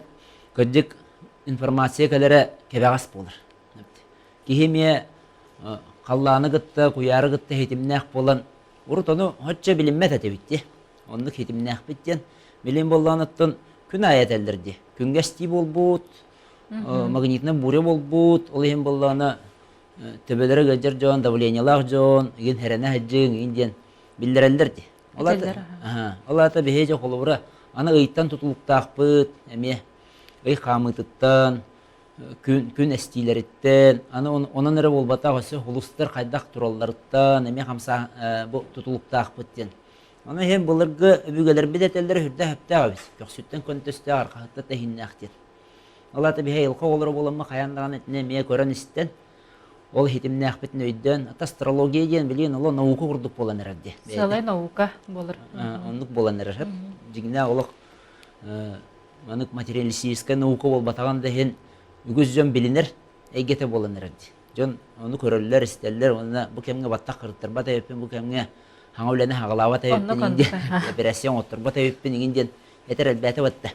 кырдьык информация кэлэрэ кэбэҕэс буолар. Киһи эмиэ халлааны кытта, куйаары кытта ситимнээх буолан, урут ону соччо билиммэт этибит дии. Оннук ситимнээхпит диэн. Билим буоллаҕына оттон күн аайы этэллэр дии. Күҥҥэ эстии буолбут, магнитнай буря буолбут, ол иһин буоллаҕына төбөлөрө ыалдьар дьон, давлениелаах дьон, игин хэрэнэ сылдьыҥ, игин диэн биллэрэллэр дии. Ол аата, ол аата биһиги дьэ холобура аны ыйтан тутулуктаахпыт эмиэ ый хаамыытыттан, күн, күн эстиилэриттэн, аны онон эрэ буолбатах өссө хулустар хайдах туралларыттан эмиэ хамсаа бу тутулуктаахпыт диэн. Ону иһин былыргы өбүгэлэрбит этэллэрэ сүрдээх сөптөөх эбит. Көхсүттэн көнтөстөөх, арҕаһыттан тэһииннээх диэн. Ол аата биһи айылҕа оҕолоро буоламмыт хайаан даҕаны итини эмиэ көрөн-истэн, ол ситимнээхпитин өйдөөн, ата астрология диэн билигин олох наука курдук буолан эрэр дии. Сыалай наука буолар. Оннук буолан эрэр. Дьиҥнээх олох манык материалистическай наука буолбатаҕын да иһин үгүс дьон билинэр. эйгэтэ буолан эрэр дии. Дьон ону көрөллөр, истэллэр уонна бу кэмҥэ баттах кырыттарбат эбиппин, бу кэмҥэ хаҥа үлэни хаҕалаабат эбиппин иҥин диэн, эпэрээссийэ оҥотторбот эбиппин иҥин диэн этэр элбээтэ батта.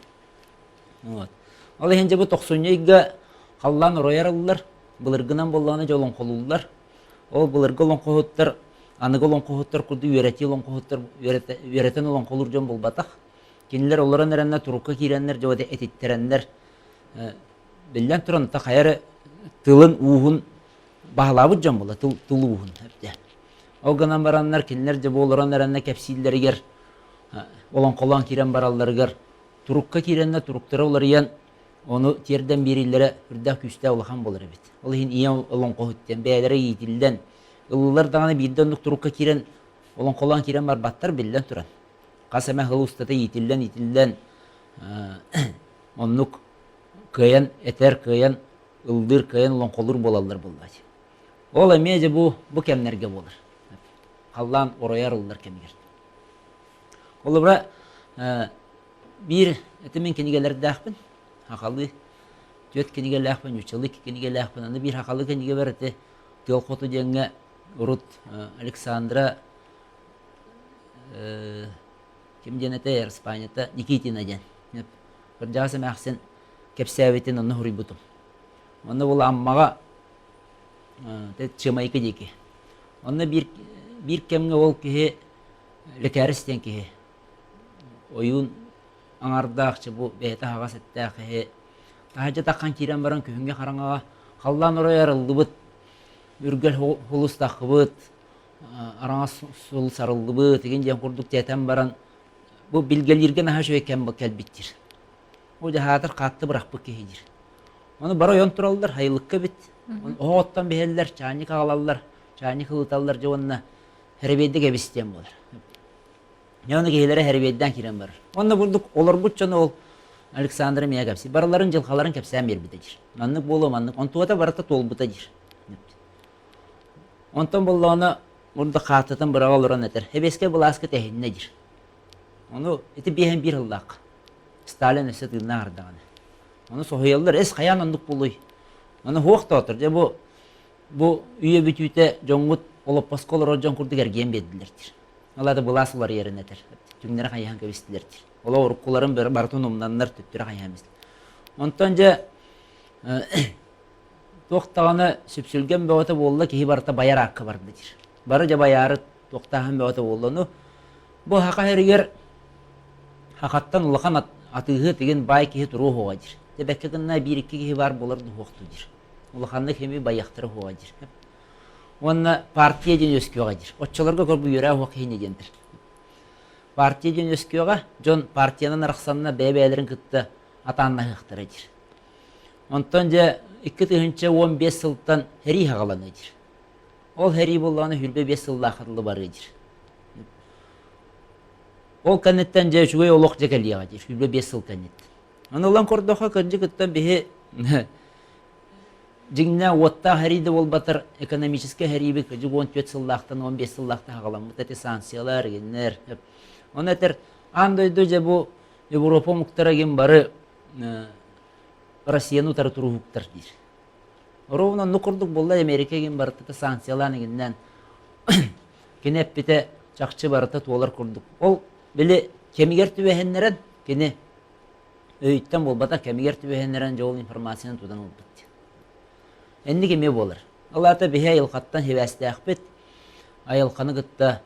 Вот. Ол иһин дьэ бу тохсунньу ыйга халлаан оройор ыллар, былыргынан буоллаҕына дьэ олоҥхолууллар. Ол былыргы олоҥхоһуттар аныгы олоҥхоһуттар курдук үөрэтии олоҥхоһуттар үөрэтэн олоҥхолуур дьон буолбатах. Кинилэр олорон эрэннэр турукка киирэннэр дьэ этиттэрэннэр биллэн туран хайа эрэ тылын ууһун баһылаабыт дьон буолла тыл, тыл ууһун Ол гынан бараннар кинилэр дьэ бу олорон эрэннэ кэпсииллэригэр олоҥхолоон киирэн баралларыгар турукка киирэннэр туруктара уларыйан ону тиэрдэн биэриилэрэ үрдээх күүстээх улахан буолар эбит. Ол иһин ийэ олоҥхоһут диэн бэйэлэрэ иитиллэн ыллылар даҕаны биирдэ оннук турукка киирэн олоҥхолоон киирэн барбаттар биллэн туран. Хас эмэ сыл устата иитиллэн иитиллэн оннук кыайан этэр, кыайан ыллыыр, кыайан олоҥхолуур буолаллар буоллаачы. Ол эмиэ дьэ бу бу кэмнэргэ буолар. Халлаан оройор ыллар кэмигэр. Холобура, биир ити мин кинигэлэрдээхпин, хахалыы түөрт кинигэлээхпин, нууччалыы кинигэлээхпин, аны биир хахалыы кинигэбэр ити Тыал хоту диэҥҥэ урут Александра ким диэн этэй, Испанията Никитина диэн. Кырдьаҕас эмээхсин кэпсээбитин онно суруйбутум. Онно була Аммаҕа Чымайка диэки. Онно биир биир кэмҥэ ол киһи Лэкээрис диэн киһи ойуун аҥардаах бу бэйэтэ аһаҕас эттээх киһи таһырдьа таххан киирэн баран күһүҥҥү хараҥаҕа халлаан оройо арыллыбыт үргэл сулус таххыбыт араҥас сулус арыллыбыт игин диэн курдук тиэтэн баран бу билгэлииргэ наһаа үчүгэй кэм кэлбит диир бу дьаһаатар хаатты бырахпыт киһи диир ону бары ойон тураллар хайылыкка эбит оһох оттон биһэллэр чаанньык аҕалаллар чаанньык ылыталлар дьэ уонна Хэрэбиэйдик эбис диэн буолар. Дьэ ону киһилэрэ хэрэбиэйдээн киирэн барар. Онно бурдук олорбут дьону ол Александра миэхэ кэпсиир. Барыларын дьылҕаларын кэпсээн биэрбитэ диир. Маннык буолуо, маннык. Онтуота барыта туолбута диир. Онтон боллоҕуна мурда хааттатын быраҕа олорон этэр. Эбиэскэ былааска тэһиннэ диир. Ону ити биэһэн биир сыллаахха. Сталин өссө тыыннаах ардаҕына. Ону соһуйаллар, эс хайаан оннук буолуй? Ону хуох тоотор. Дьэ бу Бу үйэ бүтүүтэ дьоҥҥут олоппоско олорор дьон курдук эргийэн биэрдилэр диир. Ол аата былаас уларыйарын этэр. Түҥнэри хайыһан кэбистилэр диир. Олох уруккуларын барытын умнаннар төттөрү хайыһан бистилэр. Онтон дьэ туох даҕаны сүпсүлгэн бөҕөтө буолла киһи барыта байар аакка барда диир. Бары дьэ байаары туохтааһын бөҕөтө буолла. Ну бу хаха сиригэр хахаттан улахан атыыһыт игин баай киһи туруо суоҕа диир. Дьэ бэккэ гынна биир-икки киһи баар буолар дуһуохтуу диир. Улаханнык хими байыахтара уһуоҕа диир. Уонна партия диэн үөскүөҕэ диир. Оччолорго көр бу үөрээ уһуох киһини диэнтэр. Партия диэн үөскүөҕэ, дьон партиянан арахсанна бэйэ-бэйэлэрин кытта атааннаһыахтара диир. Онтон дьэ 2015 сылтан сэрии хаҕаланыа диир. Ол сэрии буоллаҕына 25 сыллаахха дылы барыа диир. Ол кэнниттэн дьэ үчүгэй олох дьэ кэлиэҕэ диир, 25 сыл кэнниттэн. Ону ылан көрдөххө, кырдьык ыттан биһи дьиҥнээх уоттаах сэрии да буолбатар, экономическай сэриибит кырдьык 14 сыллаахтан 15 сыллаахтан аҕаламмыт эти санкциялар, игиннэр. Ону этэр аан дойду дьэ бу Европа омуктара игин бары Россияны утары туруһуктар диир. Ровно оннук курдук буолла Америка игин барыта санкциялаан игиннээн кини эппитэ чахчы барыта туолар курдук. Ол били кэмигэр түбэһиннэрэн кини өйүттэн буолбатах кэмигэр түбэһиннэрэн дьэ ол информацияны тутан ылбыт. Энник эмиэ буолар. Ол аата биһи айылҕаттан сибээстээхпит, айылҕаны кытта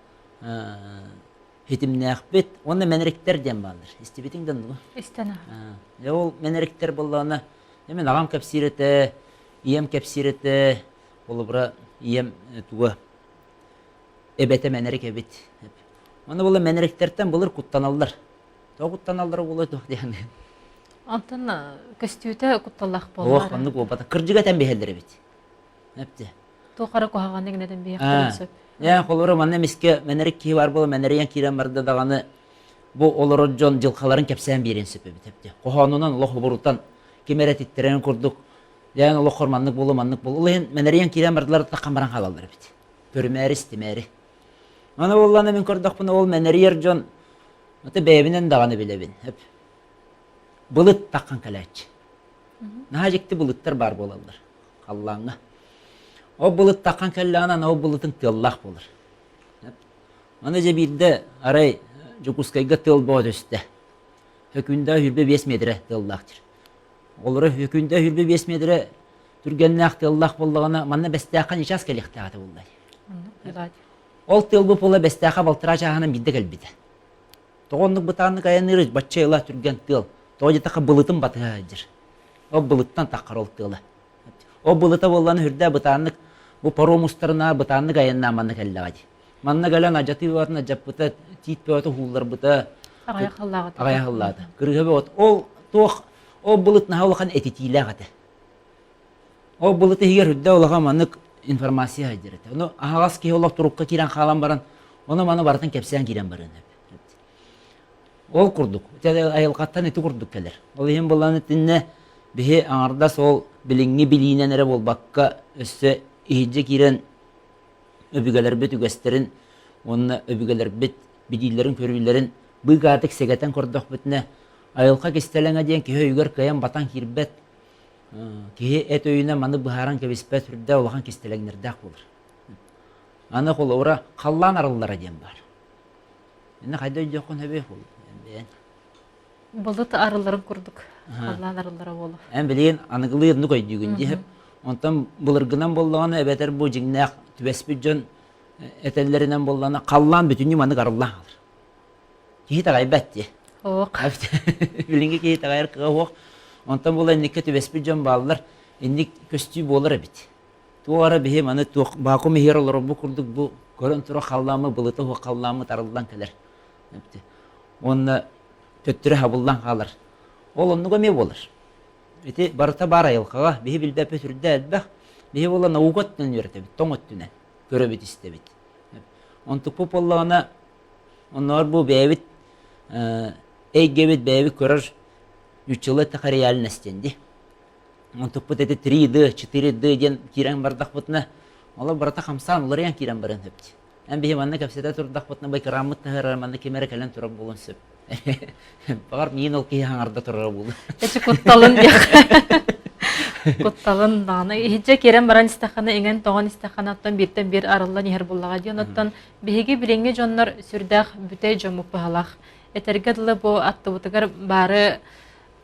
хитимнээхпит уонна мэнэриктэр диэн бааллар. Истибитиҥ да оннугу? Истэн Дьэ ол мэнэриктэр буоллаҕына, мин аҕам кэпсиир этэ, ийэм кэпсиир этэ, холобура ийэм туга эбэтэ мэнэрик эбит. Ону була мэнэриктэртэн былыр куттаналлар. Тоҕо куттаналлара буолуой туох диэн. Онтон көстүүтэ кутталлаах буоллар. Ох, оннук буолбата. Кырдьыга этэн биһэллэр эбит. Эпти. Туох эрэ куһаҕаны гинэтэн биһиэхтэрин сөп. Ээ, холобура манна эмискэ мэнэрик киһи бар буола мэнэрийэн киирэн барда даҕаны бу олорор дьон дьылҕаларын кэпсээн биэриэн сөп эбит эпти. Хоһоонунан олох обурутан ким эрэ титтэрэн курдук дьээн олоххор маннык буолуо маннык буолуо. Ол иһин мэнэрийэн киирэн бардылар таххан баран хаалаллар эбит. Көрүмээри истимээри. Аны буоллаҕына мин көрдөхпүнэ ол мэнэрийэр дьон аты бэйэбинэн даҕаны билэбин. Былыт таххан кэлээччи. Наһаа дьикти былыттар баар буолаллар. Халлааҥҥа. Ол былыт таххан кэллэҕинэ аны ол былытыҥ тыаллаах буолар. Аны дьэ биирдэ арай Дьокуускайга тыал бөҕө түстэ. Хөкүндэ 25 миэтэрэ тыаллаах дир. Олоро Хөкүндэ 25 миэтэрэ түргэннээх тыаллаах буоллаҕына манна Бэстээххэ ньычаас кэлиэхтээх этэ буолла. Ол тыалбыт буола Бэстээххэ балтараа чааһынан биирдэ кэлбитэ. Тоҕо оннук бытааннык айанныыр бачча ыла түргэн тыал. Тоҕо диэтэххэ былытын батыһа сылдьар. Ол былыттан таххар ол тыала. Ол былыта буоллаҕына үрдэ бытааннык бу паром устарына бытааннык айаннаан манна кэллэҕэ дии. Манна кэлэн адьатыы бөҕөтүн адьаппыта, тиит бөҕөтө уһуулларбыта. Аҕыйах сыллааҕыта. Аҕыйах сыллаата. Кырыыһа бөҕөт. Ол туох ол былыт наһаа улахан этитиилээх этэ. Ол былыт иһигэр үрдэ улахан маннык информация сылдьар этэ. Ону аһаҕас киһи олох турукка киирэн хаалан баран, ону маны барытын кэпсээн киирэн барыан сөп. Ол курдук, айылҕаттан ити курдук кэлэр. Ол иһин булан итиннэ биһи аҥардас ол билиҥҥи билиинэн эрэ буолбакка, өссө иһирдьэ киирэн өбүгэлэрбит үгэстэрин уонна өбүгэлэрбит билиилэрин-көрүүлэрин быыкаатык сэгэтэн көрдөхпүтүнэ, айылҕа кистэлэҥэ диэн киһи өйүгэр кыайан батан киирбэт, киһи эт өйүнэн маны быһааран кэбиспэт үрдэ улахан кистэлэҥнэрдээх буолар. Аны холобура халлаан арыллара диэн баар. Инна хайда өйдүөххүн сөбүй бэйэн? Былыт арылларын курдук халлаан арыллара буолуо. Эн билигин аныгылыы оннук өйдүүгүн дии. Онтон былыргынан буоллаҕына эбэтэр бу дьиҥнээх түбэспит дьон этэллэринэн буоллаҕына халлаан бүтүннүү маннык арыллан хаалар. Киһи итэҕэйбэт дии. Ох. Билиҥҥи киһи итэҕэйэр кыаҕа суох. Онтон буола инникке түбэспит дьон бааллар. Инник көстүү буолар эбит. Туох эрэ биһи маны туох вакуум иһигэр олорорбут курдук бу көрөн турар халлааммыт былыта суох халлааммыт арыллан кэлэр. Уонна төттөрү хабыллан хаалар. Ол оннуга эмиэ буолар. Ити барыта баар айылҕаҕа. Биһи билбэппит үрдэ элбэх. Биһи буола наука өттүнэн үөрэтэбит, тоҥ өттүнэн көрөбүт истэбит. Онтукпут буоллаҕына оннооҕор бу бэйэбит эйгэбит бэйэбит көрөр нууччалыы эттэххэ реальность диэн дии. Онтукпут эти 3D, 4D диэн киирэн бардахпытына, олор барыта хамсаан уларыйан киирэн барыан сөп. Эн биһи манна кэпсэтэ турдахпытына байкырааммыт таһырар манна ким эрэ кэлэн турар буолуон сөп. Баҕар миин ол киһи хаҥарда турара буолуо. Эчи кутталын диэх. Кутталын даҕаны иһирдьэ киирэн баран истэххинэ иҥэн-тоҥон истэххинэ оттон бииртэн биир арыллан иһэр буоллаҕа диэн оттон биһиги билиҥҥи дьоннор сүрдээх бүтэй дьоммут быһалаах. Этэргэ дылы бу аттыбытыгар баары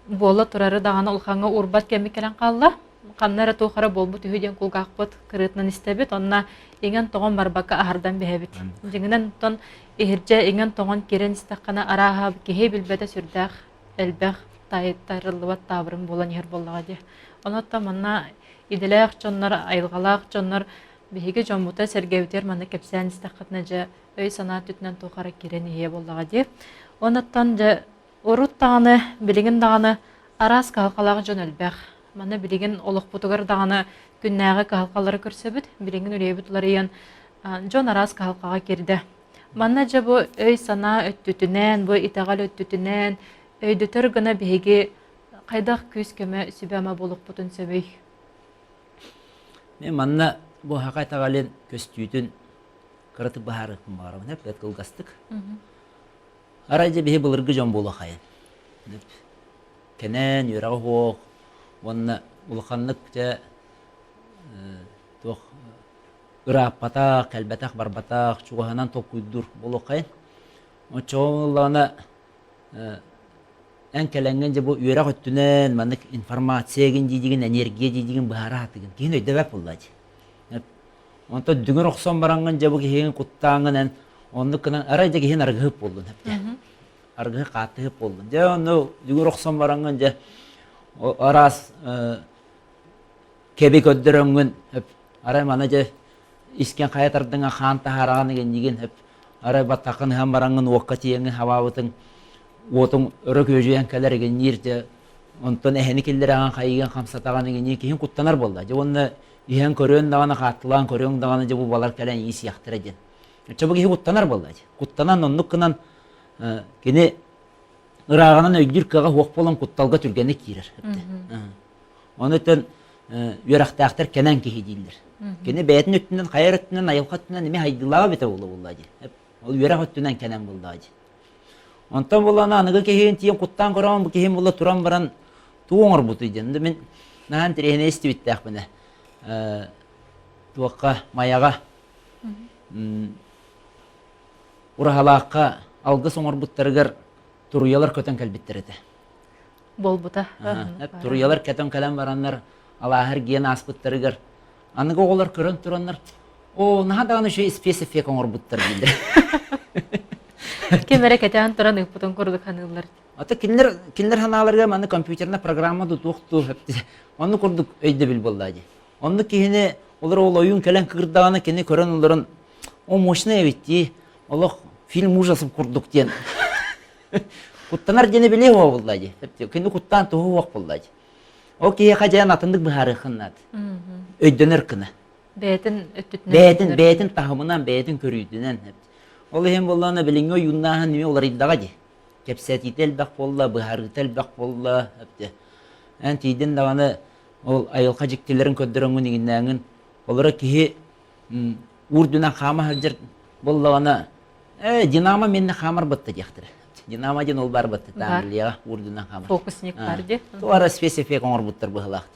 буола турары даҕаны улахаҥҥа уурбат кэммит кэлэн хаалла. Ханна эрэ туох эрэ буолбут үһү диэн кулгаахпыт кырыытынан истэбит, онно иҥэн-тоҥон барбакка аһардан биһэбит. Дьиҥинэн оттон иһирдьэ иҥэн-тоҥон киирэн истэххинэ арааһа киһи билбэтэ сүрдээх элбэх тайытарыллыбат таабырын буолан иһэр буоллаҕа дии. Онон манна идэлээх дьоннор, айылҕалаах дьоннор биһиги дьоммута сэргэбитигэр манна кэпсээн истэххитинэ дьэ өй-санаа өттүнэн туох эрэ киирэн иһиэ буоллаҕа дии. Онон дьэ Урут даҕаны, билигин даҕаны араас кыһалҕалаах дьон элбэх. Манна билигин олохпутугар даҕаны күннээҕи кыһалҕалары көрсөбүт, билигин үлэбит уларыйан дьон араас кыһалҕаҕа киирдэ. Манна дьэ бу өй-санаа өттүтүнэн, бу итэҕэл өттүтүнэн өйдөтөр гына биһиги хайдах күүс-көмө, сүбэ-ама буолуохпутун сөбүй? Мен манна бу саха итэҕэлин көстүүтүн кыратык быһаарыахпын баҕарабын, эп кылгастык. Арай дьэ биһи былыргы дьон буолуохайын. Кэнэн, үөрэҕэ суох уонна улаханнык дьэ туох ырааппатах, кэлбэтэх, барбатах, чугаһынан толкуйдуур буолуоххайын. Оччоҕо буоллаҕына эн кэлэҥҥин дьэ бу үөрэх өттүнэн маннык информация гин диидигин, энергия диидигин быһаара сатыгын. Киһини өйдөбөт буолла дии. Онтон дүҥүр охсон бараҥҥын дьэ бу киһигин куттааҥҥын эн оннук гынан арай дьэ киһин аргыһып буоллун эптэ. Аргыһы хааттыһып буоллун. Дьэ онну дүҥүр охсон бараҥҥын дьэ араас кэби көрдөрөҥҥүн арай маны дьэ искэн хайа тардыҥа хаан таһаараҕын игиннигин арай баттаххын ыһан бараҥҥын уокка тиийэҥҥин хабаабытыҥ уотуҥ өрө күөдьүйэн кэлэр игинниир дьэ онтон эһэни киллэрэҕин хайыгын хамсатаҕын игинниир киһин куттанар буолла дьэ уонна иһэн көрүөн даҕаны, хааттылаан көрүөҥ даҕаны дьэ бу балар кэлэн иисиэхтэрэ диэн. Оччо бу киһи куттанар буолла дии. Куттанан оннук гынан кини ырааҕынан өйдүүр кыаҕа суох буолан кутталга түргэнник киирэр. Ону өтөн үөрэхтээхтэр кэнэн киһи дииллэр. Кини бэйэтин өттүнэн, хайа өттүнэн, айылҕа өттүнэн эмиэ хайдыылааҕа эбитэ буолла буолла дии. Ол үөрэх өттүнэн кэнэн буоллаҕа дии. Онтон буоллаҕына аныгы киһигин тиийэн куттаан көрөҕүн бу киһим буолла туран баран тугу оҥорбутуй диэн. Мин наһаа интэриэһинэй истибиттээхпинэ. туохха Майаҕа Ураһалаахха алгыс оҥорбуттарыгар туруйалар көтөн кэлбиттэр этэ. Буолбута. Туруйалар көтөн кэлэн бараннар алааһы эргийэн ааспыттарыгар аныгы оҕолор көрөн тураннар оо наһаа даҕаны үчүгэй спецэффект оҥорбуттар дииллэр. Ким эрэ кэтээн туран ыыппытын курдук саныыллар. Ата кинилэр кинилэр санааларыгар манна компьютерная программа да туох туу оннук курдук өйдөбүл буолла дии. Оннук киһини олор ол ойуун кэлэн кыырдаҕына кини көрөн олорон о мощный эбит дии олох фильм ужасов курдук диэн куттанар диэни билиэ буолла дии. Кини куттаан туһу уох буолла дии. Ол киһиэхэ дьээн атыннык быһаарыаххын наада. Өйдөнөр кына. Бэйэтин өттүтүнэн. Бэйэтин бэйэтин таһымынан, бэйэтин көрүүтүнэн. Ол иһин буоллаҕына билиҥҥи ойууннааһын эмиэ уларыйдаҕа дии. Кэпсэтиитэ элбэх буолла, быһаарыыта элбэх буолла. Эн тиийдин даҕаны ол айылҕа дьиктилэрин көрдөрөҥҥүн иҥиннээҥҥин олоро киһи уурдунан хаама сылдьар буоллаҕына ээ динамо миннэ хаамар батта диэхтэрэ. Динамо диэн ол баар батта Англияҕа уурдунан хаамар. Фокусник бар дии. Туора спецэффект оҥорбуттар быһылаах.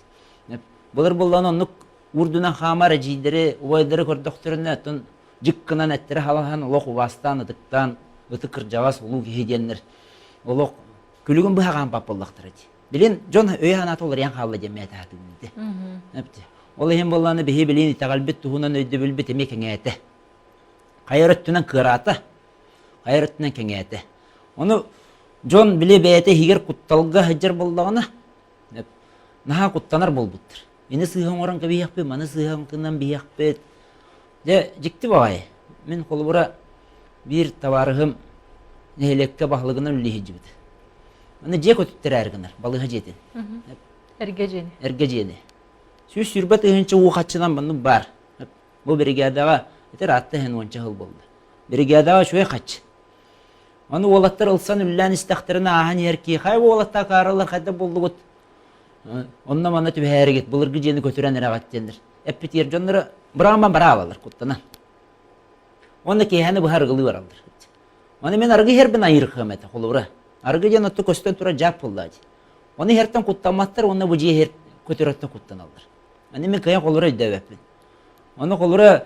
Былыр буоллаҕына оннук уурдунан хаамар эдьиийдэри, убайдары көрдөхтөрүнэ оттон дьик гынан эттэрэ халаһан олох убаастаан, ытыктаан, ытык кырдьаҕас улуу киһи диэннэр олох күлүгүн быһа хаампат буоллахтара дии. Билин дьон өйө-санаата уларыйан хаалла диэн мээтэ сатыыбын ити. Ол иһин буоллаҕына биһи билин итэҕэлбит туһунан өйдөбүлбүт эмиэ кэҥээтэ. Хайа өттүнэн кыараата, хайа өттүнэн кэҥээтэ. Ону дьон били бэйэтэ иһигэр кутталга сылдьар буоллаҕына, наһаа куттанар буолбуттар. Ини сыыһа оҥорон кэбиһиэхпит, маны сыыһа гынан биһиэхпит. Дьэ, дьикти баҕайы. Мин холобура биир табаарыһым нэһилиэккэ баһылыгынан үлэлии сылдьыбыт. Аны дьиэ көтүттэрээри гынар, балыыһа дьиэтин. Эргэ дьиэни. Эргэ дьиэни. 120 тыһыынча уу хаччынан маннык баар. Бу биригээдэҕэ ити ыраатта иһэн уонча сыл буолла. Биригээдэҕэ үчүгэй хаччы. Аны уолаттар ылсан үллээн истэхтэринэ ааһан иһэр киһи хайа уолаттаа кааралар хайдах буоллугут? Онно-манна түбэһээригит, былыргы дьиэни көтүрэн эрэҕит диэннэр. Эппитигэр дьонноро бырааман бараалалар куттанан. Уонна киэһэни быһа арыгылыы бараллар. Аны мин арыгы иһэрбин айыырхыам этэ, холобура. Арыгы диэн отту көстөн турар дьаап буоллаа дии. Ону иһэртэн куттамматтар уонна бу дьиэ иһэр көтөрөттөн куттаналлар. Аны мин кыайан холобура өйдөөбөппүн. Ону холобура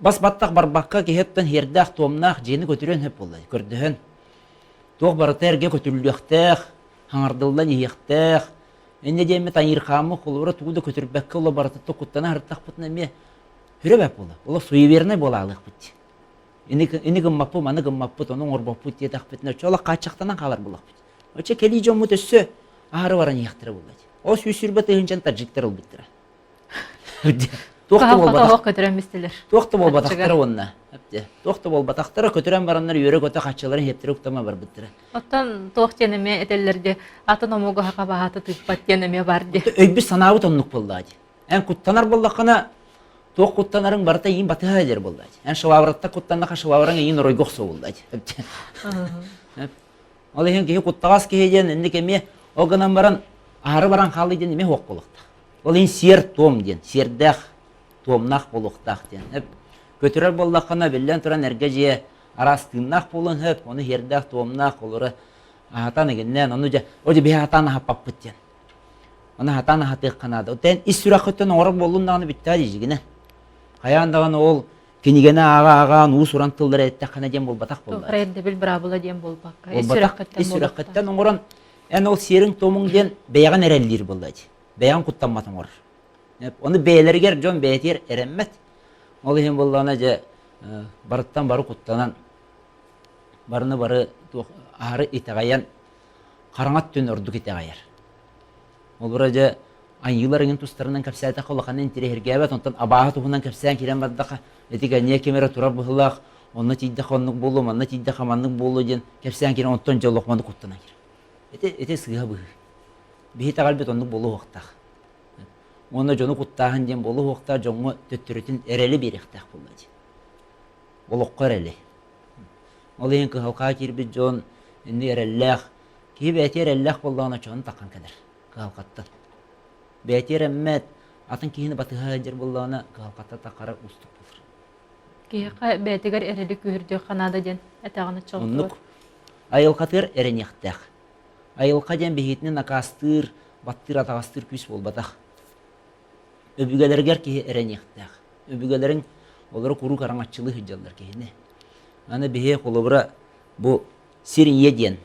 бас баттах барбакка киһи оттон иһэрдээх туомнаах дьиэни көтүрүөн сөп буолла көрдөһөн. Туох барыта эргэ көтүллүөхтээх, хаҥардыллан иһиэхтээх. Инньэ диэммит айыырхааммыт холобура тугу да көтүрбэккэ ола барыта куттана сырыттахпытына эмиэ сүрэ бэрт буолла. Олох суевернай буола аалыахпыт дии. Ини, ини гыммаппыт, маны гыммаппыт, ону оҥорбоппут диэтэхпитинэ, оччо олох хааччахтанан хаалар буоллахпыт. Оччо кэлии дьоммут өссө аһары баран иһиэхтэрэ буолла дии. Ол 120 тыһыынчаны таджиктар ылбыттара. Туох да буолбатах. көтөрөн бистилэр. Туох да буолбатахтара уонна. Туох да буолбатахтара көтөрөн бараннар үөрэ-көтө хаччыларын иһэптэрэ уктама барбыттара. Оттон туох диэн эмиэ этэллэр дии, атын омугу хаха баһаата тыыппат диэн эмиэ бар дии. Өйбүт санаабыт оннук буоллаа дии. Эн куттанар буоллаххына, туох куттанарыҥ барыта иин батыһа дэр буоллаа дии. Эн швабраттан куттаннаха швабраҥ иин оройго охсуо буоллаа дии. Ол иһин киһи куттаҕас киһи диэн инник эмиэ ол гынан баран аһары баран хаалыы диэн эмиэ суох буолуохтаах. Ол иһин сиэр-туом диэн, сиэрдээх, туомнаах буолуохтаах диэн. Көтүрэр буоллаххына, биллэн туран, эргэ дьиэ араас тыыннаах буолуон сөп, ону сиэрдээх, туомнаах, олору аһатан игиннээн, ону дьэ, о дьэ биһи аһатаан аһаппаппыт диэн. Ону аһатаан аһатыахха наада. Оттон ис сүрэххиттэн оҥорор буоллун даҕаны бүттэҕэ дьигинэ. Хайаан даҕаны ол кинигэни ааҕа-ааҕаан уус-уран тыллары эттэххинэ диэн буолбатах буолла. Ирдэбил быраабыла диэн буолбакка. Ис сүрэххиттэн Ис сүрэххиттэн оҥорон эн ол сиэриҥ-туомуҥ диэн бэйэҕин эрэллиир буолла дии. Бэйэҕин куттаммат оҥорор. Ону бэйэлэригэр дьон бэйэтигэр эрэммэт. Ол иһин буоллаҕына дьэ барыттан бары куттанан барыны бары туох аһары итэҕэйэн хараҥа өттүн ордук итэҕэйэр. Ол дьэ айыылар эҥин тустарынан кэпсээтэххэ улаханнык интэриэһиргээбэт, онтон абааһы туһунан кэпсээн киирэн бардахха, ити кэнниэ ким эрэ турар быһыылаах, онно тиийдэххэ оннук буолуо, манна тиийдэххэ маннык буолуо диэн кэпсээн киирэн, онтон дьэ олох маны куттанан киирэр. Ити, ити сыыһа быһыы. Биһи итэҕэлбит оннук буолуохтаах. Уонна дьону куттааһын диэн буолуохтаах, дьоҥҥо төттөрүтүн эрэли биэриэхтээх буолла дии. Олоххо эрэли. Ол иһин кыһалҕаҕа киирбит дьон инник эрэллээх, киһи бэйэтэ эрэллээх буоллаҕына чоһун таххан кэлэр кыһалҕаттан. Бэйэтэ эрэммэт, атын киһини батыһа сылдьар буоллаҕына кыһалҕаттан таххара уустук буолар. Киһиэхэ бэйэтигэр эрэли күүһүрдүөххэ наада диэн этэҕин оччоҕутугар. Оннук. Айылҕатыгар эрэниэхтээх. Айылҕа диэн биһигитини накаастыыр, баттыыр, атаҕастыыр күүс буолбатах. Өбүгэлэригэр киһи эрэниэхтээх. Өбүгэлэриҥ олору куруук араҥаччылыы сылдьаллар киһини. Аны биһи холобура бу сир ийэ диэн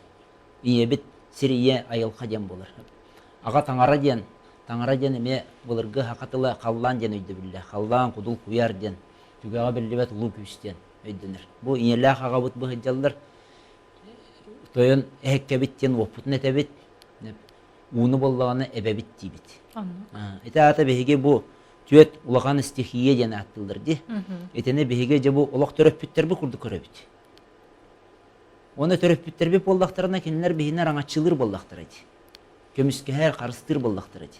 ийэбит сир ийэ айылҕа диэн буолар. Аҕа таҥара диэн таҥара диэн эмиэ былыргы саха тыла халлаан диэн өйдөбүллээх. Халлаан, кудул, куйаар диэн түгэҕэ биллибэт улуу күүс диэн өйдөнөр. Бу ийэлээх аҕабыт бу сылдьаллар. Тойон эһэккэбит диэн уоппутун этэбит. Ууну буоллаҕына эбэбит диибит. Ити аата биһиги бу түөт улахан стихия диэн ааттыыллар дии. Итини биһиги дьэ бу олох төрөппүттэрбит курдук көрөбүт. Уонна төрөппүттэрбит буоллахтарына кинилэр биһини араҥаччылыыр буоллахтара дии. Көмүскэһэр, харыстыыр буоллахтара дии.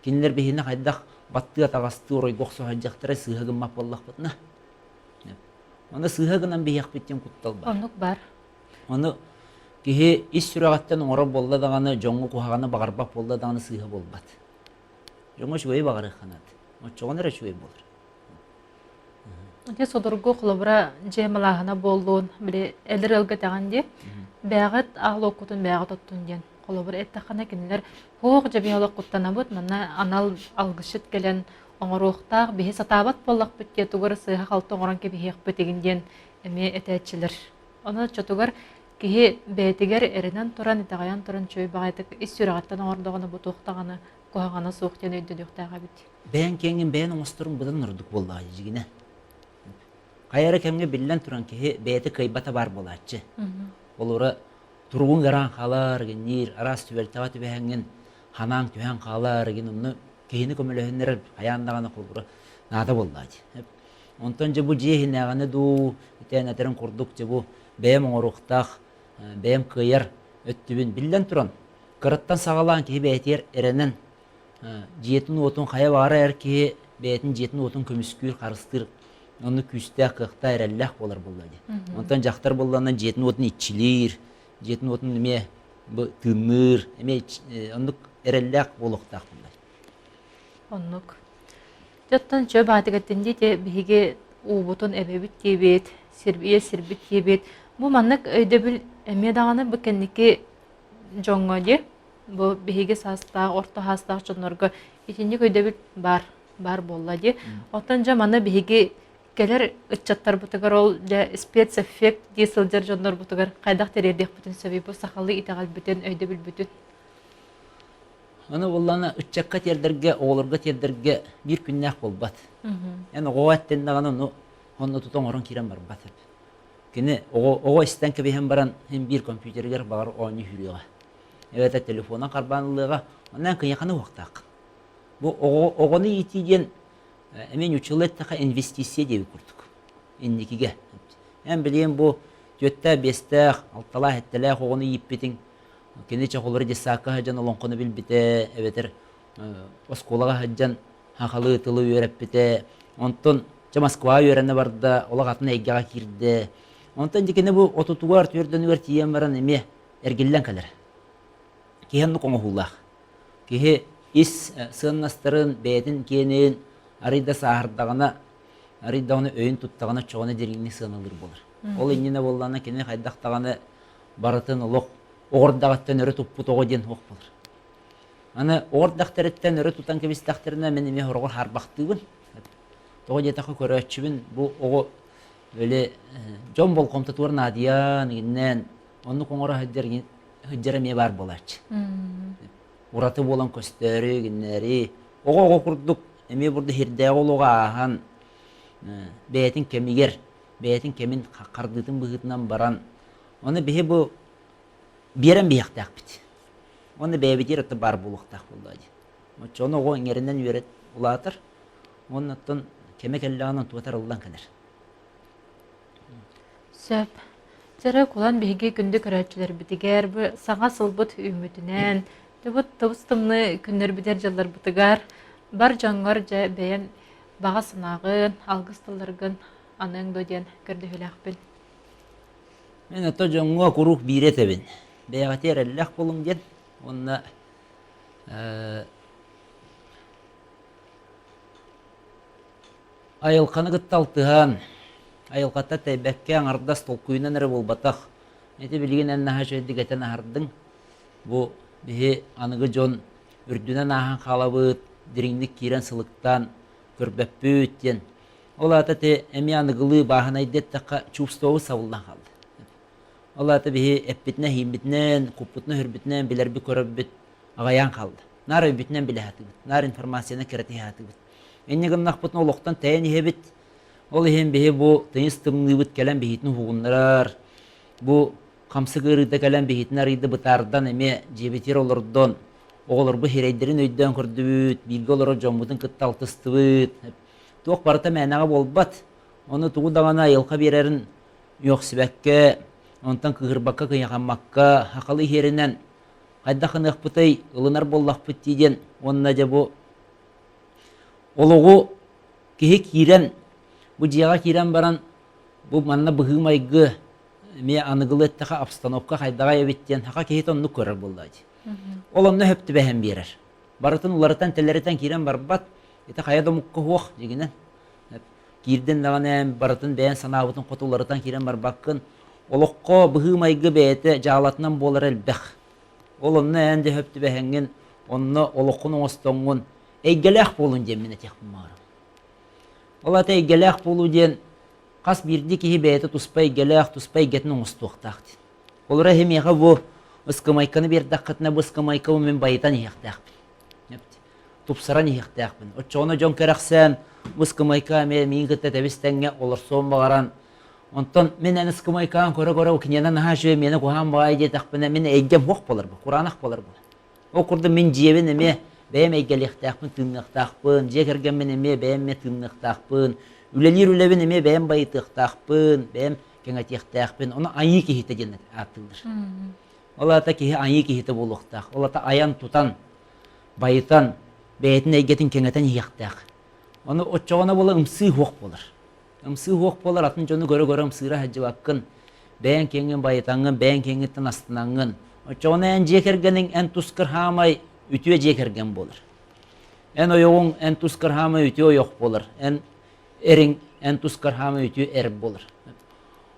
Кинилэр биһини хайдах баттыы-атаҕастыы оройго охсо сылдьахтара сыыһа гыммат буоллахпытына. Онно сыыһа гынан биһиэхпит диэн куттал бар. Оннук бар. Ону киһи ис сүрэҕиттэн оҥорор буолла даҕаны, дьоҥҥо куһаҕаны баҕарбат буолла даҕаны сыыһа буолбат. Дьоҥҥо үчүгэйи баҕарыахха наада. Оччоҕуна эрэ үчүгэй буолар. Ити судургу холобура дьиэ малааһына буоллун, били эдэр ыалга этэҕин дии, бэйэҕит аал уоккутун бэйэҕит оттун диэн. Холобур эттэххинэ кинилэр һуох дьэ биһи олох куттанабыт, манна анал алгысчыт кэлэн оҥоруохтаах, биһи сатаабат буоллахпыт диye тугу эрэ сыыһа-халты оҥорон кэбиһиэхпит игин диэн эмиэ этээччилэр. Онон оччотугар киһи бэйэтигэр эрэнэн туран, итэҕэйэн туран үчүгэй баҕайытык ис сүрэҕиттэн оҥордоҕуна бу туох даҕаны куһаҕана суох диэн өйдөнүөхтээх эбит. Бэйэҥ киэҥҥин бэйэн оҥосторуҥ быдан ордук буоллаҕа дьигинэ. Хайа эрэ кэмҥэ биллэн туран киһи бэйэтэ кыайбата баар буолааччы. Олора туругуҥ ыараан хаалар, гинниир, араас түбэлтэҕэ түбэһэҥҥин ханаан түһэн хаалар, гин онно киһини көмөлөһүннэрэр хайаан даҕаны холобура наада буоллаҕа дии. Онтон дьэ бу дьиэ иһинээҕини дуу, итээн этэрин курдук дьэ бу бэйэм оҥоруохтаах, бэйэм кыайар өттүбүн биллэн туран, кыраттан саҕалаан киһи бэйэтигэр эрэнэн дьиэтин-уотун хайа баҕарар эр киһи бэйэтин дьиэтин-уотун көмүскүүр, харыстыыр, онно күүстээх, кыахтаах, эрэллээх буолар буолла дии. Онтон дьахтар буоллаҕына дьиэтин-уотун иччилиир, дьиэтин-уотун эмиэ бу тыынныыр, эмиэ оннук эрэллээх буолуохтаах буолла. Оннук. Дьоттон чө баатыгаттын дии биһиги уубутун эбэбит диэбит, сирбиэ сирбит диэбит. Бу маннык өйдөбүл эмиэ даҕаны бу кэнники дьоҥҥо дии бу биһиги саастаах, орто саастаах дьоннорго итинник өйдөбүл баар, баар буолла дии. Оттон дьэ маны биһиги кэлэр ыччаттарбытыгар ол дьэ спецэффект дии сылдьар дьоннорбутугар хайдах тириэрдиэхпитин сөбүй бу сахалыы итэҕэлбитин, өйдөбүлбүтүн? Аны буоллаҕына ыччакка тиэрдэргэ, оҕолорго тиэрдэргэ биир күннээх буолбат. Эн оҕоҕо эттиннэҕинэ ону онно тута оҥорон киирэн барбат. Кини оҕо, оҕо истэн кэбиһэн баран син биир компьютеригэр баҕар оонньуу сүүрүөҕэ. Эбэтэр телефонун харбаан ылыаҕа, онно эн кыйаханы уһуктааххын. Бу оҕо, оҕону иитии диэн эмиэ ньуччалыы эттэххэ инвестиция диэбит курдук. Инникигэ. Эн билигин бу түөртээх, биэстээх, алталаах, сэттэлээх оҕону ииппитиҥ, кини чохолору детсадка сылдьан олоҥхону билбитэ, эбэтэр оскуолаҕа сылдьан сахалыы тылы үөрэппитэ. Онтон чэ Москваҕа үөрэнэ барда, олох атын эйгэҕэ киирдэ. Онтон дьэ кини бу отутугар, түөрдөнүгэр тиийэн баран эмиэ эргиллэн кэлэр. Киһи оннук оҥоһуулаах. Киһи ис сыаннастарын, бэйэтин киэнин арый да сааһырдаҕына, арый даҕаны өйүн туттаҕына, оччоҕуна дириҥник сыаналыыр буолар. Ол иннинэ буоллаҕына кини хайдах даҕаны барытын олох оҕордаҕыттан өрө туппут оҕо диэн суох буолар. Аны оҕордахтарыттан өрө тутан кэбистэхтэринэ мин эмиэ сороҕор хаарбахтыыбын. Тоҕо диэтэххэ көрөөччүбүн бу оҕо били дьон болҕомтотугар наадыйан, игиннээн оннук оҥоро сылдьар сылдьар эмиэ баар буолааччы. Ураты буолан көстөөрү, игиннээри оҕо-оҕо курдук эмиэ бурда сирдээҕи олоҕу ааһан бэйэтин кэмигэр, бэйэтин кэмин хардыытын быһыытынан баран ону биһи бу биэрэн биһиэхтээхпит. Уонна бэйэбитигэр это баар буолуохтаах буоллаҕа дии. Оччоҕуна оҕо иҥэринэн үөрэт улаатар уонна оттон кэмэ кэллэҕинэ онтугатар ыллан кэлэр. Сөп. Дьэрэ кулан биһиги күндү көрөөччүлэрбитигэр бу саҥа сылбыт үүммүтүнэн, бу тыбыс тымныы күннэрбитигэр дьылларбытыгар бар дьоҥҥор дьэ бэйэн баҕа санааҕын, алгыс тылларгын аныаҥ дуо диэн көрдөһүүлээхпин. Мин ото дьоҥҥо куруук биири этэбин. Бэйэҕитигэр эрэллээх буолуҥ диэн уонна айылҕаны кытта алтыһан, айылҕаттан тэйбэккэ аҥардас толкуйунан эрэ буолбатах. Ити билигин эн наһаа үчүгэйдик этэн аһардыҥ. Бу биһи аныгы дьон үрдүнэн ааһан хаалабыт, дириҥник киирэн сылыктаан көрбөппүт диэн. Ол аата ити эмиэ аныгылыы бааһынайдыы эттэххэ чувствобут сабыллан хаалла. Ол аата биһи эппитинэн-иһииммитинэн, куппутунан-сүрбүтүнэн билэрбит-көрөрбүт аҕайаан хаалла. Наар өйбүтүнэн билэ сатыыбыт, наар информацияны кэрэтиһэ сатыыбыт. Инньэ гыннахпытына олохтон тэйэн иһэбит. Ол иһин биһи бу тыйыс тымныыбыт кэлэн биһитин уһугуннарар, бу хамсык ыарыыта кэлэн биһитин арыйда бытаардан эмиэ дьиэбитигэр олордон, оҕолорбут сирэйдэрин өйдөөн көрдүбүт, бииргэ олорор дьоммутун кытта алтыстыбыт. Туох барыта мээнэҕэ буолбат. Ону тугу даҕаны айылҕа биэрэрин үөхсүбэккэ, онтон кыыһырбакка, кыйахаммакка, сахалыы иһэринэн хайдах гыныахпытый, ылынар буоллахпыт дии диэн уонна дьэ бу олоҕу киһи киирэн, бу дьиэҕэ киирэн баран бу манна быһыы-майгы эмиэ аныгылыы эттэхэ обстановка хайдаҕай эбит диэн саха киһитэ оннук көрөр буоллаа дии. Ол онно сөп түбэһэн биэрэр. Барытын уларытан-тэлэритэн киирэн барбат. Ити хайа да омукка суох дьигинэн. Киирдин даҕаны барытын бэйэн санаабытын хоту уларытан киирэн барбаккын. Олоххо быһыы-майгы бэйэтэ дьаалатынан буолара элбэх. Ол онно эн дьэ сөп түбэһэҥҥин, онно олоххун оҥостоҥҥун эйгэлээх буолун диэн мин этиэхпин баҕарабын. Ол аата эйгэлээх буолуу диэн хас биирдии киһи бэйэтэ туспа эйгэлээх, туспа эйгэтин оҥостуохтаах диэн. Холобура, эһи миэхэ бу ыскамайканы биэрдэххитинэ, бу ыскамайкабын мин байытан иһиэхтээхпин. Тупсаран иһиэхтээхпин. Оччоҕуна дьон кэрэхсээн, бу ыскамайка эмиэ миигин кытта тэбис-тэҥҥэ олорсуон баҕаран, онтон мин эн ыскамайкаҕын көрө-көрө киниэнэ наһаа үчүгэй, миэнэ куһаҕан баҕайы диэтэхпинэ, мин эйгэм суох буолар бу, кураанах буолар бу. Ол курдук мин дьиэбин эмиэ бэйэм эйгэлиэхтээхпин, тыынныахтаахпын, дьиэ кэргэммин эмиэ бэйэм эмиэ тыынныахтаахпын, үлэлиир үлэбин эмиэ бэйэм байытыахтаахпын, бэйэм кэҥэтиэхтээхпин. Ону айыы киһитэ диэн ааттыыллар. Ол аата киһи айыы киһитэ буолуохтаах. Ол аата айан-тутан, байытан, бэйэтин эйгэтин кэҥэтэн иһиэхтээх. Ону оччоҕуна буола ымсыы суох буолар. Ымсыы суох буолар, атын дьону көрө-көрө ымсыыра сылдьыбаккын, бэйэҥ киэҥҥин байытаҥҥын, бэйэҥ киэҥҥиттэн астынаҥҥын. Оччоҕуна эн дьиэ кэргэниҥ эн тускар хаамай үтүө дьиэ кэргэн буолар. Эн ойоҕуҥ эн тускар хаамай үтүө ойох буолар. Эн эриҥ эн тускар хаамай үтүө эр буолар.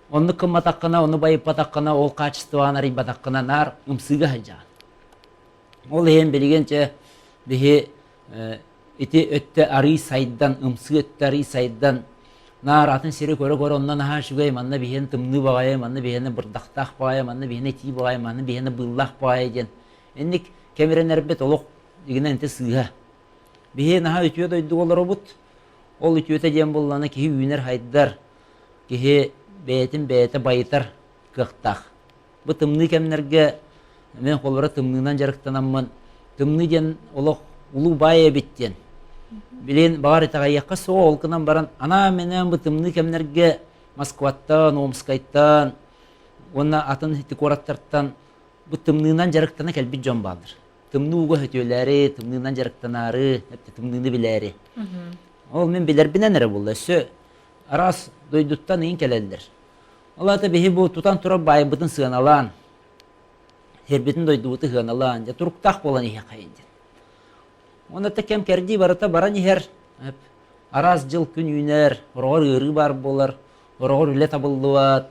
Оннук гымматаххына, ону байыппатаххына, ол хаачыстыбаҕын арыйбатаххына наар ымсыыга сылдьаҕын. Ол иһин билигин чэ биһи ити өттө арыый сайдан, ымсыы өттө арыый сайдан, наар атын сири көрө-көрө онно наһаа үчүгэй, манна биһиэнэ тымныы баҕайы, манна биһиэнэ бырдахтаах баҕайы, манна биһиэнэ итии баҕайы, манна биһиэнэ быыллаах баҕайы диэн инник кэмирэнэрбит олох дьигинэн ити сыыһа. Биһи наһаа үтүө дойдуга олоробут. Ол үтүөтэ диэн буоллаҕына киһи үүнэр-хайдар, киһи бэйэтин бэйэтэ байытар кыахтаах. Бу тымныы кэмнэргэ мен холобура тымныынан дьарыктанаммын, тымныы диэн олох улуу баай эбит диэн. Билин баҕар итэҕэйиэххэ суоҕа, ол гынан баран анаан-минээн бу тымныы кэмнэргэ Москваттан, Омскайтан уонна атын ити куораттартан бу тымныынан дьарыктана кэлбит дьон бааллар. Тымныы ууга сөтүөлээри, тымныынан дьарыктанаары, тымныыны билээри. Ол мин билэрбинэн эрэ буолла. Өссө араас дойдуттан ыйын кэлэллэр. Ол аата биһи бу тутан турар баайбытын сыаналаан, сирбитин дойдубутун сыаналаан, дьэ туруктаах буолан иһиэххэйин диэн. Уонна да кэм кэрдии барыта баран иһэр, араас дьыл күн үүнэр, хороҕор ыарыы баар буолар, хороҕор үлэ табыллыбат,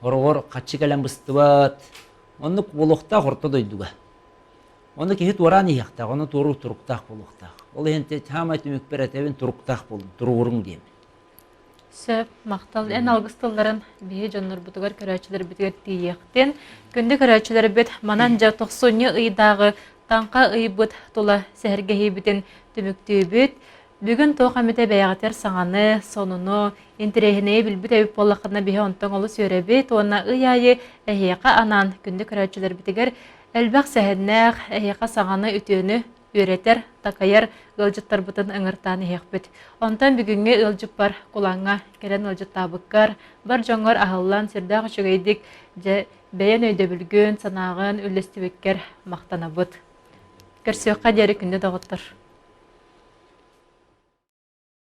хороҕор хаччы кэлэн быстыбат. Оннук буолуохтаах орто дойдуга. Ону киһи туораан иһиэхтээх, ону туоруур туруктаах буолуохтаах. Ол иһин саамай түмүкпэр этэбин туруктаах буолуҥ, туругуруҥ диэмин. Сөп, махтал. Эн алгыс тылларын биһи дьоннорбутугар, көрөөччүлэрбитигэр тиийиэхтин. Күндү көрөөччүлэрбит, манан дьэ тохсунньу ыйдааҕы таҥха ыйбыт тула сэһэргэһиибитин түмүктүүбүт. Бүгүн туох эмитэ бэйэҕитигэр саҥаны, сонуну, интэриэһинэйи билбит эбит буоллаххытына биһи онтон олус үөрэбит уонна ый аайы эһиэхэ анаан күндү көрөөччүлэрбитигэр элбэх сэһэннээх, эһиэхэ саҥаны, үтүөнү үөрэтэр, такайар ыалдьыттарбытын ыҥыртаан иһиэхпит. Онтон бүгүҥҥү ыалдьыппар Кулаҥҥа кэлэн ыалдьыттаабыккар, бар дьоҥҥор аһыллан сүрдээх үчүгэйдик дьэ бэйэн өйдөбүлгүн, санааҕын үллэстибиккэр махтанабыт. Көрсүөххэ диэри күндү доҕоттор.